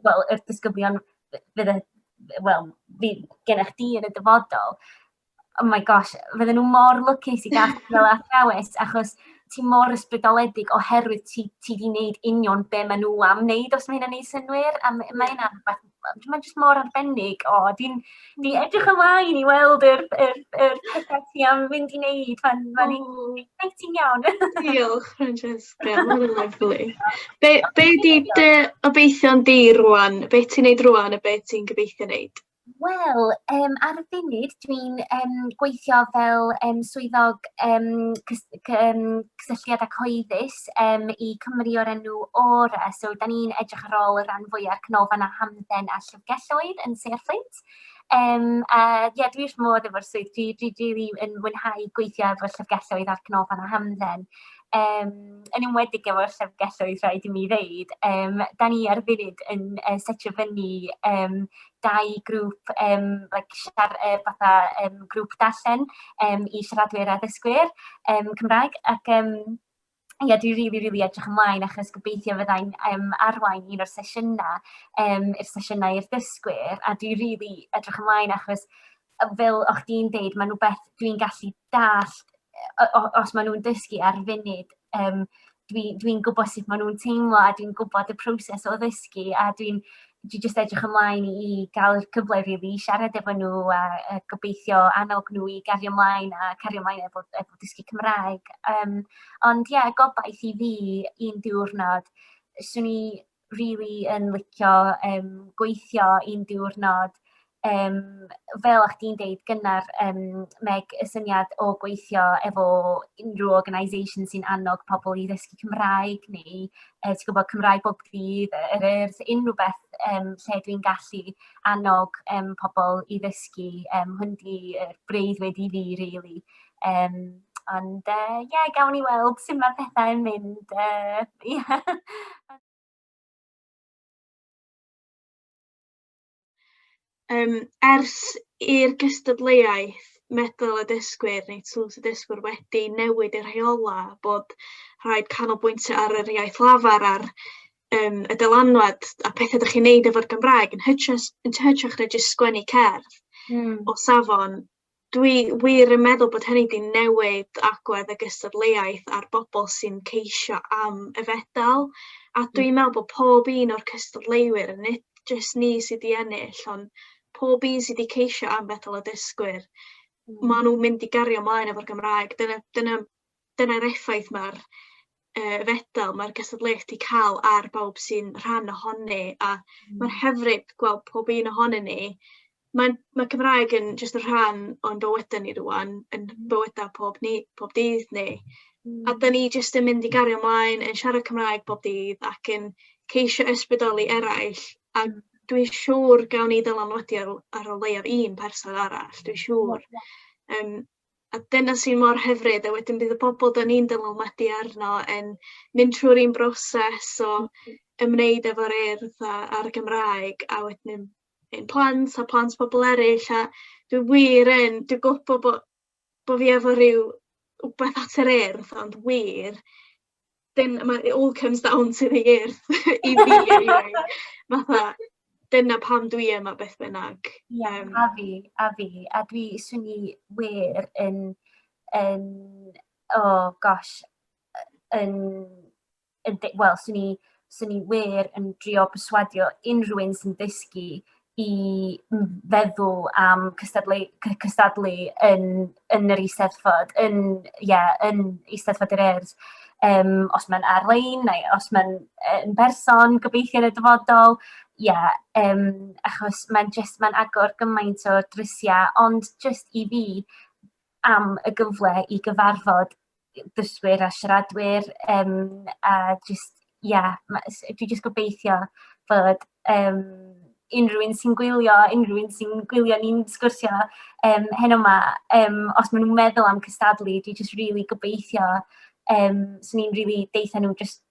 [SPEAKER 2] wel, yr disgyblion fydde, wel, fydd gennych chdi yn y dyfodol, oh my gosh, fydden nhw mor lwcus i gael chdi fel athrawes, achos ti mor ysbrydoledig oherwydd ti 'di wneud union be maen nhw am wneud, os mae hynna'n neud synnwyr, a mae hynna'n rhywbeth, mae'n jyst mor arbennig. O, dwi'n dwi edrych ymlaen i weld yr pethau ti am fynd i wneud. Mae'n exciting iawn.
[SPEAKER 1] Diolch, Francesca, mae'n lyfli. Be di dy obeithion di rwan? Be ti'n neud rwan a be ti'n gobeithio neud?
[SPEAKER 2] Wel, ar y funud dwi'n gweithio fel swyddog cysylltiadau cyhoeddus i Cymru o'r enw Ora. So, da ni'n edrych ar ôl y rhan fwyaf canolfan a hamdden a llyfrgelloedd yn Sir Fflint. A ie, dwi wrth modd efo'r swydd. Dwi rili yn mwynhau gweithio efo'r llyfrgelloedd a'r canolfan a hamdden. Yn enwedig efo'r llyfrgelloedd, rhaid i mi ddeud. Da ni ar y funud yn setio fyny dau grŵp, like fatha grŵp darllen i siaradwyr a ddysgwyr Cymraeg, ac ie, dwi rili, rili edrych ymlaen achos gobeithio fyddai'n arwain un o'r sesiynau, i'r sesiynau i'r dysgwyr, a dwi rili edrych ymlaen achos fel o'ch di'n deud, mae'n rhywbeth dwi'n gallu dallt os maen nhw'n dysgu ar y funud, dwi'n gwybod sut maen nhw'n teimlo a dwi'n gwybod y proses o ddysgu, a dwi jyst edrych ymlaen i gael y cyfle rili i siarad efo nhw a gobeithio annog nhw i gario ymlaen a cario ymlaen efo dysgu Cymraeg. Ond ie, gobaith i fi un diwrnod, swn i rili yn licio gweithio un diwrnod, fel o'ch di'n deud gynnar, Meg, y syniad o gweithio efo unrhyw organisation sy'n annog pobl i ddysgu Cymraeg neu ti'n gwybod, Cymraeg bob dydd, yr Urdd, unrhyw beth lle dwi'n gallu annog pobl i ddysgu, hwn di yr breuddwyd i fi, really. Ond ie, gawn ni weld sut mae pethau'n mynd. Ie.
[SPEAKER 1] Ers i'r gystadleuaeth Medal y Dysgwyr neu Tlws y Dysgwyr wedi newid y rheola bod rhaid canolbwyntio ar yr iaith lafar a'r y dylanwad a pethau ydych chi'n neud efo'r Gymraeg yn hytrach na jyst sgwennu cerdd o safon, dwi wir yn meddwl bod hynny 'di newid agwedd y gystadleuaeth a'r bobl sy'n ceisio am y fedal, a dwi'n meddwl bod pob un o'r cystadleuwyr, nid jyst ni sydd 'di ennill, ond pob un sydd 'di ceisio am fedal y dysgwyr, maen nhw'n mynd i gario ymlaen efo'r Gymraeg. Dyna'r effaith mae'r fedal, mae'r gystadleuaeth 'di cael ar bawb sy'n rhan ohoni, a mae'n hyfryd gweld pob un ohonyn ni. Mae Cymraeg yn jyst yn rhan o'n bywydau ni rŵan, yn bywydau pob dydd ni. A dan ni jyst yn mynd i gario ymlaen yn siarad Cymraeg bob dydd ac yn ceisio ysbrydoli eraill, a dwi'n siŵr gawn ni ddylanwadu ar o leiaf un person arall, dwi'n siŵr. A dyna sy'n mor hyfryd, a wedyn bydd y bobl da ni'n dylanwadu arno yn mynd trwy'r un broses o ymwneud efo'r Urdd a'r Gymraeg, a wedyn ein plant a plant pobl eraill, a dwi wir yn, dwi'n gwybod bo fi efo rhyw wbeth at yr Urdd, ond wir, dyn, ma, it all comes down to the Urdd i fi anyway. Fatha, dyna pam dwi yma beth bynnag.
[SPEAKER 2] Ie, a fi, a dwi, swn i wir yn, oh gosh, yn, wel, swn i wir yn drio perswadio unrhyw un sy'n dysgu i feddwl am cystadlu yn yr Eisteddfod, yeah, yn Eisteddfod yr Urdd. Os mae'n ar-lein neu os mae'n yn berson, gobeithio yn y dyfodol. Ie, yeah, achos mae'n just, mae'n agor gymaint o drysiau, ond just i fi am y gyfle i gyfarfod dysgwyr a siaradwyr, a just, yeah, dwi just gobeithio fod unrhyw un sy'n gwylio, unrhyw un sy'n gwylio ni'n sgwrsio heno yma, os maen nhw'n meddwl am cystadlu, dwi just really gobeithio, swn i'n really deutha nhw just,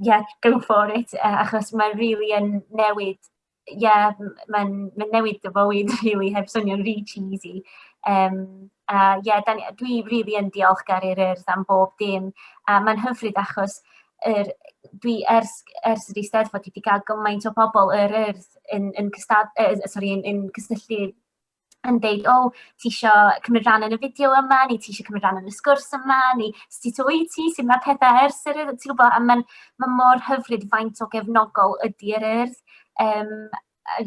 [SPEAKER 2] yeah, go for it, achos mae'n really yn newid, yeah, mae'n ma newid dy fywyd, really, heb swnio'n rhy cheesy. A yeah, dan, dwi really yn diolchgar i'r Urdd am bob dim. A mae'n hyfryd achos dwi ers yr Eisteddfod dwi wedi cael gymaint o bobl yr Urdd sorry, yn cysylltu yn deud, "O, ti isio cymryd rhan yn y fideo yma, neu ti isio cymryd rhan yn y sgwrs yma, neu sut wyt ti, sut mae pethau ers yr Urdd," ti'n gwybod, a mae'n ma mor hyfryd faint o gefnogol ydy yr Urdd.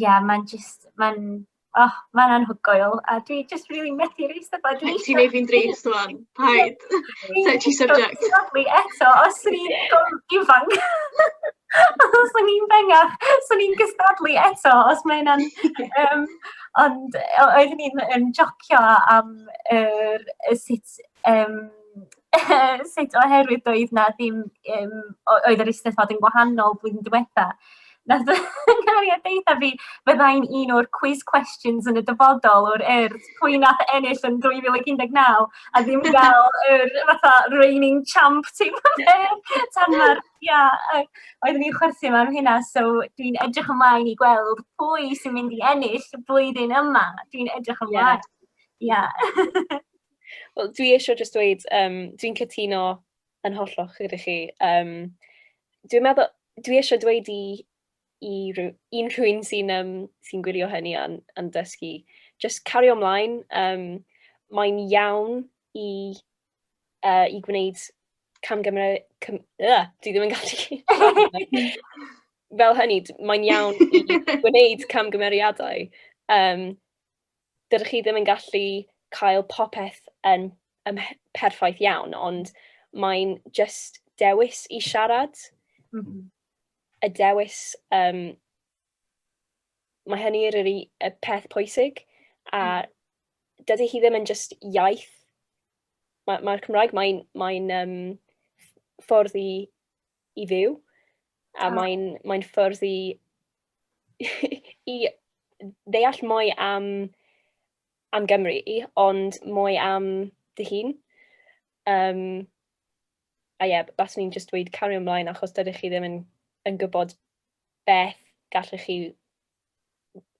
[SPEAKER 2] Yeah, mae'n just, mae'n, oh, mae'n anhygoel, a dwi just really methu'r Eisteddfod. Dwi
[SPEAKER 1] Ti'n neud fi'n drist wan. Paid. Touchy subject.
[SPEAKER 2] Cystadlu eto, os o'n i'n ifanc. Os o'n i'n fengach, swn i'n cystadlu eto, os mae hynna'n... Ond oeddwn i'n yn jocio am y sut oherwydd doedd na ddim, oedd yr Eisteddfod yn gwahanol blwyddyn diwetha. Nath nghariad deutha fi fyddai'n un o'r quiz questions yn y dyfodol o'r Urdd, pwy nath ennill yn 2019 a ddim gael yr fatha reigning champ teip o beth. Tan ma'r, ia, oeddwn i'n chwerthin am hynna, so dwi'n edrych ymlaen i gweld pwy sy'n mynd i ennill y blwyddyn yma. Dwi'n edrych ymlaen. Ia.
[SPEAKER 3] Wel, dwi eisiau just dweud, dwi'n cytuno yn hollol gyda chi. Dwi'n meddwl, dwi eisiau dweud i unrhyw un sy gwylio hynny a'n dysgu, just cario ymlaen. Mae'n iawn i gwneud camgymeriad. Dwi ddim yn gallu. Fel hynny, mae'n iawn i gwneud camgymeriadau. Dydych chi ddim yn gallu cael popeth yn perffaith iawn, ond mae'n just dewis i siarad. Y dewis, mae hynny yr y peth pwysig, a dydy hi ddim yn just iaith. Mae'r ma Cymraeg, mae'n ffordd i fyw, a mae'n ffordd i ddeall mwy am Gymru, ond mwy am dy hun. A ie, yeah, baswn i'n just dweud cario ymlaen achos dydych chi ddim yn gwybod beth gallech chi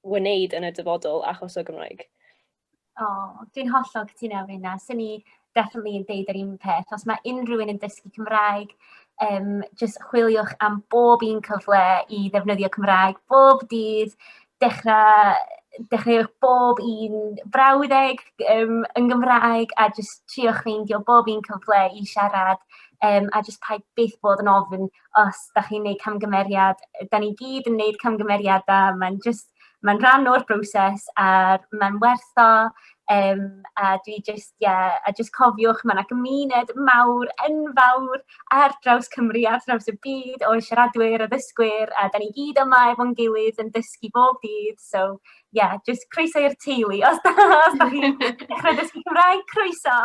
[SPEAKER 3] wneud yn y dyfodol achos o Gymraeg.
[SPEAKER 2] O, oh, dwi'n hollol cytuno efo hynna. Swn i definitely yn deud yr un peth. Os mae unrhyw un yn dysgu Cymraeg, just chwiliwch am bob un cyfle i ddefnyddio Cymraeg bob dydd. Dechreuwch bob un brawddeg yn Gymraeg a just triwch ffeindio bob un cyfle i siarad a just paid byth bod yn ofn os da chi'n neud camgymeriad. Da ni gyd yn neud camgymeriadau, mae'n just, mae'n rhan o'r broses a mae'n werth o. A dwi just, yeah, a just cofiwch, mae yna gymuned mawr, enfawr ar draws Cymru, ar draws y byd o siaradwyr, o ddysgwyr, a da ni gyd yma efo'n gilydd yn dysgu bob dydd. So, yeah, just croeso i'r teulu. Os da chi'n dechrau dysgu Cymraeg, croeso!